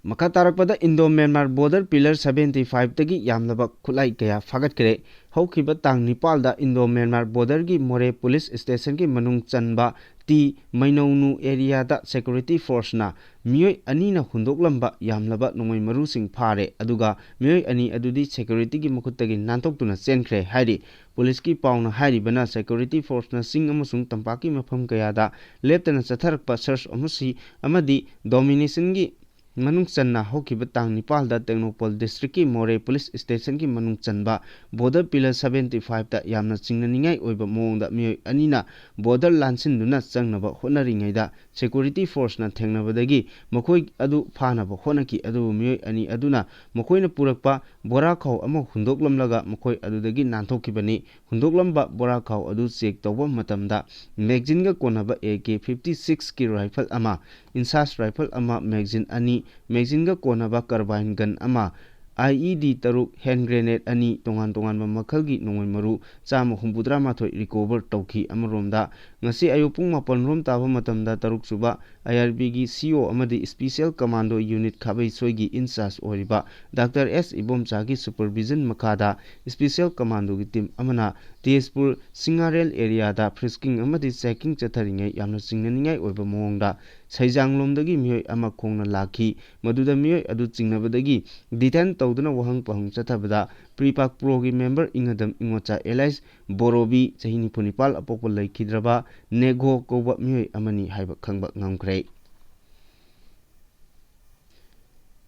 ꯃꯈꯥ ꯇꯥꯔꯛꯄꯗ Indo Myanmar border pillar seventy ꯐꯥꯏꯚꯇꯒꯤ ꯌꯥꯝꯂꯕ ꯈꯨꯠꯂꯥꯏ ꯀꯌꯥ ꯐꯥꯒꯠꯈ꯭ꯔꯦ꯫ ꯍꯧꯈꯤꯕ ꯇꯥꯡ ꯅꯤꯄꯥꯜꯗ ꯏꯟꯗꯣ ꯃ꯭ꯌꯥꯟꯃꯥꯔ ꯕꯣꯔꯗꯔꯒꯤ ꯃꯣꯔꯦ ꯄꯨꯂꯤꯁ ꯁ꯭ꯇꯦꯁꯟꯒꯤ ꯃꯅꯨꯡ ꯆꯟꯕ ꯇꯤ ꯃꯩꯅꯧꯅꯨ ꯑꯦꯔꯤꯌꯥꯗ ꯁꯦꯀ꯭ꯌꯨꯔꯤꯇꯤ ꯐꯣꯔꯁꯅ ꯃꯤꯑꯣꯏ ꯑꯅꯤꯅ ꯍꯨꯟꯗꯣꯛꯂꯝꯕ ꯌꯥꯝꯂꯕ ꯅꯣꯡꯃꯩ ꯃꯔꯨꯁꯤꯡ ꯐꯥꯔꯦ, ꯑꯗꯨꯒ ꯃꯤꯑꯣꯏ ꯑꯅꯤ ꯑꯗꯨꯗꯤ ꯁꯦꯀ꯭ꯌꯨꯔꯤꯇꯤꯒꯤ ꯃꯈꯨꯠꯇꯒꯤ ꯅꯥꯟꯊꯣꯛꯇꯨꯅ ꯆꯦꯟꯈ꯭ꯔꯦ ꯍꯥꯏꯔꯤ꯫ ꯄꯨꯂꯤꯁꯀꯤ ꯄꯥꯎꯅ ꯍꯥꯏꯔꯤꯕꯅ, ꯁꯦꯀ꯭ꯌꯨꯔꯤꯇꯤ ꯐꯣꯔꯁꯅ ꯆꯤꯡ ꯑꯃꯁꯨꯡ ꯇꯝꯄꯥꯛꯀꯤ ꯃꯐꯝ ꯀꯌꯥꯗ ꯂꯦꯞꯇꯅ ꯆꯠꯊꯔꯛꯄ ꯁꯔꯆ ꯑꯃꯁꯤ-, ꯑꯃꯗꯤ ꯗꯣꯃꯤꯅꯦꯁꯟꯒꯤ ꯃꯅꯨꯡ ꯆꯟꯅ ꯍꯧꯈꯤꯕ ꯇꯥꯡ ꯅꯤꯄꯥꯜꯗ ꯇꯦꯡꯅꯧꯄꯜ ꯗꯤꯁꯇ꯭ꯔꯤꯛꯀꯤ ꯃꯣꯔꯦ ꯄꯨꯂꯤꯁ ꯁ꯭ꯇꯦꯁꯟꯒꯤ ꯃꯅꯨꯡ ꯆꯟꯕ ꯕꯣꯔꯗꯔ ꯄꯤꯂꯔ ꯁꯚꯦꯟꯇꯤ ꯐꯥꯏꯚꯇ ꯌꯥꯝꯅ ꯆꯤꯡꯅꯅꯤꯡꯉꯥꯏ ꯑꯣꯏꯕ ꯃꯑꯣꯡꯗ ꯃꯤꯑꯣꯏ ꯑꯅꯤꯅ ꯕꯣꯔꯗꯔ ꯂꯥꯟꯁꯤꯟꯗꯨꯅ ꯆꯪꯅꯕ ꯍꯣꯠꯅꯔꯤꯉꯩꯗ, ꯁꯦꯀ꯭ꯌꯨꯔꯤꯇꯤ ꯐꯣꯔꯁꯅ ꯊꯦꯡꯅꯕꯗꯒꯤ ꯃꯈꯣꯏ ꯑꯗꯨ ꯐꯥꯅꯕ ꯍꯣꯠꯅꯈꯤ, ꯑꯗꯨꯕꯨ ꯃꯤꯑꯣꯏ ꯑꯅꯤ ꯑꯗꯨꯅ ꯃꯈꯣꯏꯅ ꯄꯨꯔꯛꯄ ꯕꯣꯔꯥꯈꯥꯎ ꯑꯃ ꯍꯨꯟꯗꯣꯛꯂꯝꯂꯒ ꯃꯈꯣꯏ ꯑꯗꯨꯗꯒꯤ ꯅꯥꯟꯊꯣꯛꯈꯤꯕꯅꯤ꯫ ꯍꯨꯟꯗꯣꯛꯂꯝꯕ ꯕꯣꯔꯥꯈꯥꯎ ꯑꯗꯨ ꯆꯦꯛ ꯇꯧꯕ ꯃꯇꯝꯗ, ꯃꯦꯒꯖꯤꯟꯒ ꯀꯣꯟꯅꯕ ꯑꯦ ꯀꯦ ꯐꯤꯐꯇꯤ ꯁꯤꯛꯁꯀꯤ ꯔꯥꯏꯐꯜ ꯑꯃ, ꯏꯟꯁꯥꯁ ꯔꯥꯏꯐꯜ ꯑꯃ, ꯃꯦꯒꯖꯤꯟ ꯑꯅꯤ, ꯃꯦꯒꯖꯤꯟꯒ ꯀꯣꯟꯅꯕ ꯀꯥꯔꯕꯥꯏꯟ ꯒꯟ ꯑꯃ, ꯑꯥꯏ ꯏ ꯗꯤ ꯇꯔꯨꯛ, ꯍꯦꯟ ꯒ꯭ꯔꯦꯅꯦꯗ ꯑꯅꯤ, ꯇꯣꯉꯥꯟ ꯇꯣꯉꯥꯟꯕ ꯃꯈꯜꯒꯤ ꯅꯣꯡꯃꯩ ꯃꯔꯨ ꯆꯥꯝꯃ ꯍꯨꯝꯐꯨꯇꯔꯥ ꯃꯥꯊꯣꯏ ꯔꯤꯀꯣꯚꯔ ꯇꯧꯈꯤ꯫ ꯑꯃꯔꯣꯝꯗ, ꯉꯁꯤ ꯑꯌꯨꯛ ꯄꯨꯡ ꯃꯥꯄꯟ ꯔꯣꯝ ꯇꯥꯕ ꯃꯇꯝꯗ ꯇꯔꯨꯛ ꯁꯨꯕ ꯑꯥꯏ ꯑꯥꯔ ꯕꯤꯒꯤ ꯁꯤ ꯑꯣ ꯑꯃꯗꯤ ꯁ꯭ꯄꯤꯁꯦꯜ ꯀꯃꯥꯟꯗꯣ ꯌꯨꯅꯤꯠ ꯈꯥꯕꯩ ꯁꯣꯏꯒꯤ ꯏꯟꯆꯥꯔꯖ ꯑꯣꯏꯔꯤꯕ ꯗꯥꯛꯇꯔ ꯑꯦꯁ ꯏꯕꯣꯝꯆꯥꯒꯤ ꯁꯨꯄꯔꯚꯤꯖꯟ ꯃꯈꯥꯗ ꯁ꯭ꯄꯤꯁꯦꯜ ꯀꯃꯥꯟꯗꯣꯒꯤ ꯇꯤꯝ ꯑꯃꯅ ꯇꯦꯖꯄꯨꯔ ꯁꯤꯡꯉꯥꯔꯦꯜ ꯑꯦꯔꯤꯌꯥꯗ ꯐ꯭ꯔꯤꯁꯀꯤꯡ ꯑꯃꯗꯤ ꯆꯦꯀꯤꯡ ꯆꯠꯊꯔꯤꯉꯩ ꯌꯥꯝꯅ ꯆꯤꯡꯅꯅꯤꯡꯉꯥꯏ ꯑꯣꯏꯕ ꯃꯑꯣꯡꯗ ꯁꯩꯖꯥꯡꯂꯣꯝꯗꯒꯤ ꯃꯤꯑꯣꯏ ꯑꯃ ꯈꯣꯡꯅ ꯂꯥꯛꯈꯤ꯫ ꯃꯗꯨꯗ ꯃꯤꯑꯣꯏ ꯑꯗꯨ ꯆꯤꯡꯅꯕꯗꯒꯤ ꯗꯤꯇꯦꯟ ꯇꯧꯗꯨꯅ ꯋꯥꯍꯪ ꯄꯥꯎꯍꯪ ꯆꯠꯊꯕꯗ ꯄ꯭ꯔꯤꯄꯥꯛ ꯄ꯭ꯔꯣꯒꯤ ꯃꯦꯝꯕꯔ ꯏꯪꯉꯗꯝ ꯏꯉꯣꯆꯥ ꯑꯦꯂꯥꯏꯁ ꯕꯣꯔꯣꯕꯤ, ꯆꯍꯤ ꯅꯤꯐꯨ ꯅꯤꯄꯥꯜ, ꯑꯄꯣꯛꯄ ꯂꯩꯈꯤꯗ꯭ꯔꯕ ꯅꯦꯒꯣ ꯀꯧꯕ ꯃꯤꯑꯣꯏ ꯑꯃꯅꯤ ꯍꯥꯏꯕ ꯈꯪꯕ ꯉꯝꯈ꯭ꯔꯦ꯫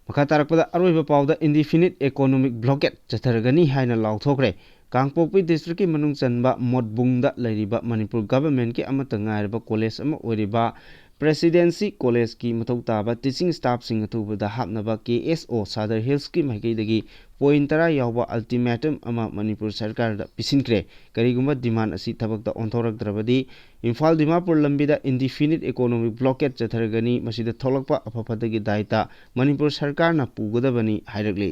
ꯃꯈꯥ ꯇꯥꯔꯛꯄꯗ ꯑꯔꯣꯏꯕ ꯄꯥꯎꯗ indefinite economic blockade ꯆꯠꯊꯔꯒꯅꯤ ꯍꯥꯏꯅ ꯂꯥꯎꯊꯣꯛꯈ꯭ꯔꯦ꯫ ꯀꯥꯡꯄꯣꯛꯄꯤ ꯗꯤꯁꯇ꯭ꯔꯤꯛꯀꯤ ꯃꯅꯨꯡ ꯆꯟꯕ ꯃꯣꯠꯕꯨꯡꯗ ꯂꯩꯔꯤꯕ ꯃꯅꯤꯄꯨꯔ ꯒꯚꯔꯟꯃꯦꯟꯠꯀꯤ ꯑꯃꯠꯇ ꯉꯥꯏꯔꯕ ꯀꯣꯂꯦꯖ ꯑꯃ ꯑꯣꯏꯔꯤꯕ ꯄ꯭ꯔꯦꯁꯤꯗꯦꯟꯁꯤ ꯀꯣꯂꯦꯖꯀꯤ ꯃꯊꯧ ꯇꯥꯕ ꯇꯤꯆꯤꯡ ꯁ꯭ꯇꯥꯐꯁꯤꯡ ꯑꯊꯨꯕꯗ ꯍꯥꯞꯅꯕ ꯀꯦ ꯑꯦꯁ ꯑꯣ ꯁꯥꯗꯔ ꯍꯤꯜꯁꯀꯤ ꯃꯥꯏꯀꯩꯗꯒꯤ ꯄꯣꯏꯟ ꯇꯔꯥ ꯌꯥꯎꯕ ꯑꯜꯇꯤꯃꯦꯇꯝ ꯑꯃ ꯃꯅꯤꯄꯨꯔ ꯁꯔꯀꯥꯔꯗ ꯄꯤꯁꯤꯟꯈ꯭ꯔꯦ꯫ ꯀꯔꯤꯒꯨꯝꯕ ꯗꯤꯃꯥꯟ ꯑꯁꯤ ꯊꯕꯛꯇ ꯑꯣꯟꯊꯣꯔꯛꯇ꯭ꯔꯕꯗꯤ ꯏꯝꯐꯥꯜ ꯗꯤꯃꯥꯄꯨꯔ ꯂꯝꯕꯤꯗ ꯏꯟꯗꯤꯐꯤꯅꯤꯠ ꯏꯀꯣꯅꯣꯃꯤꯛ ꯕ꯭ꯂꯣꯀꯦꯠ ꯆꯠꯊꯔꯒꯅꯤ꯫ ꯃꯁꯤꯗ ꯊꯣꯛꯂꯛꯄ ꯑꯐ ꯐꯠꯇꯒꯤ ꯗꯥꯏꯇ ꯃꯅꯤꯄꯨꯔ ꯁꯔꯀꯥꯔꯅ ꯄꯨꯒꯗꯕꯅꯤ ꯍꯥꯏꯔꯛꯂꯤ꯫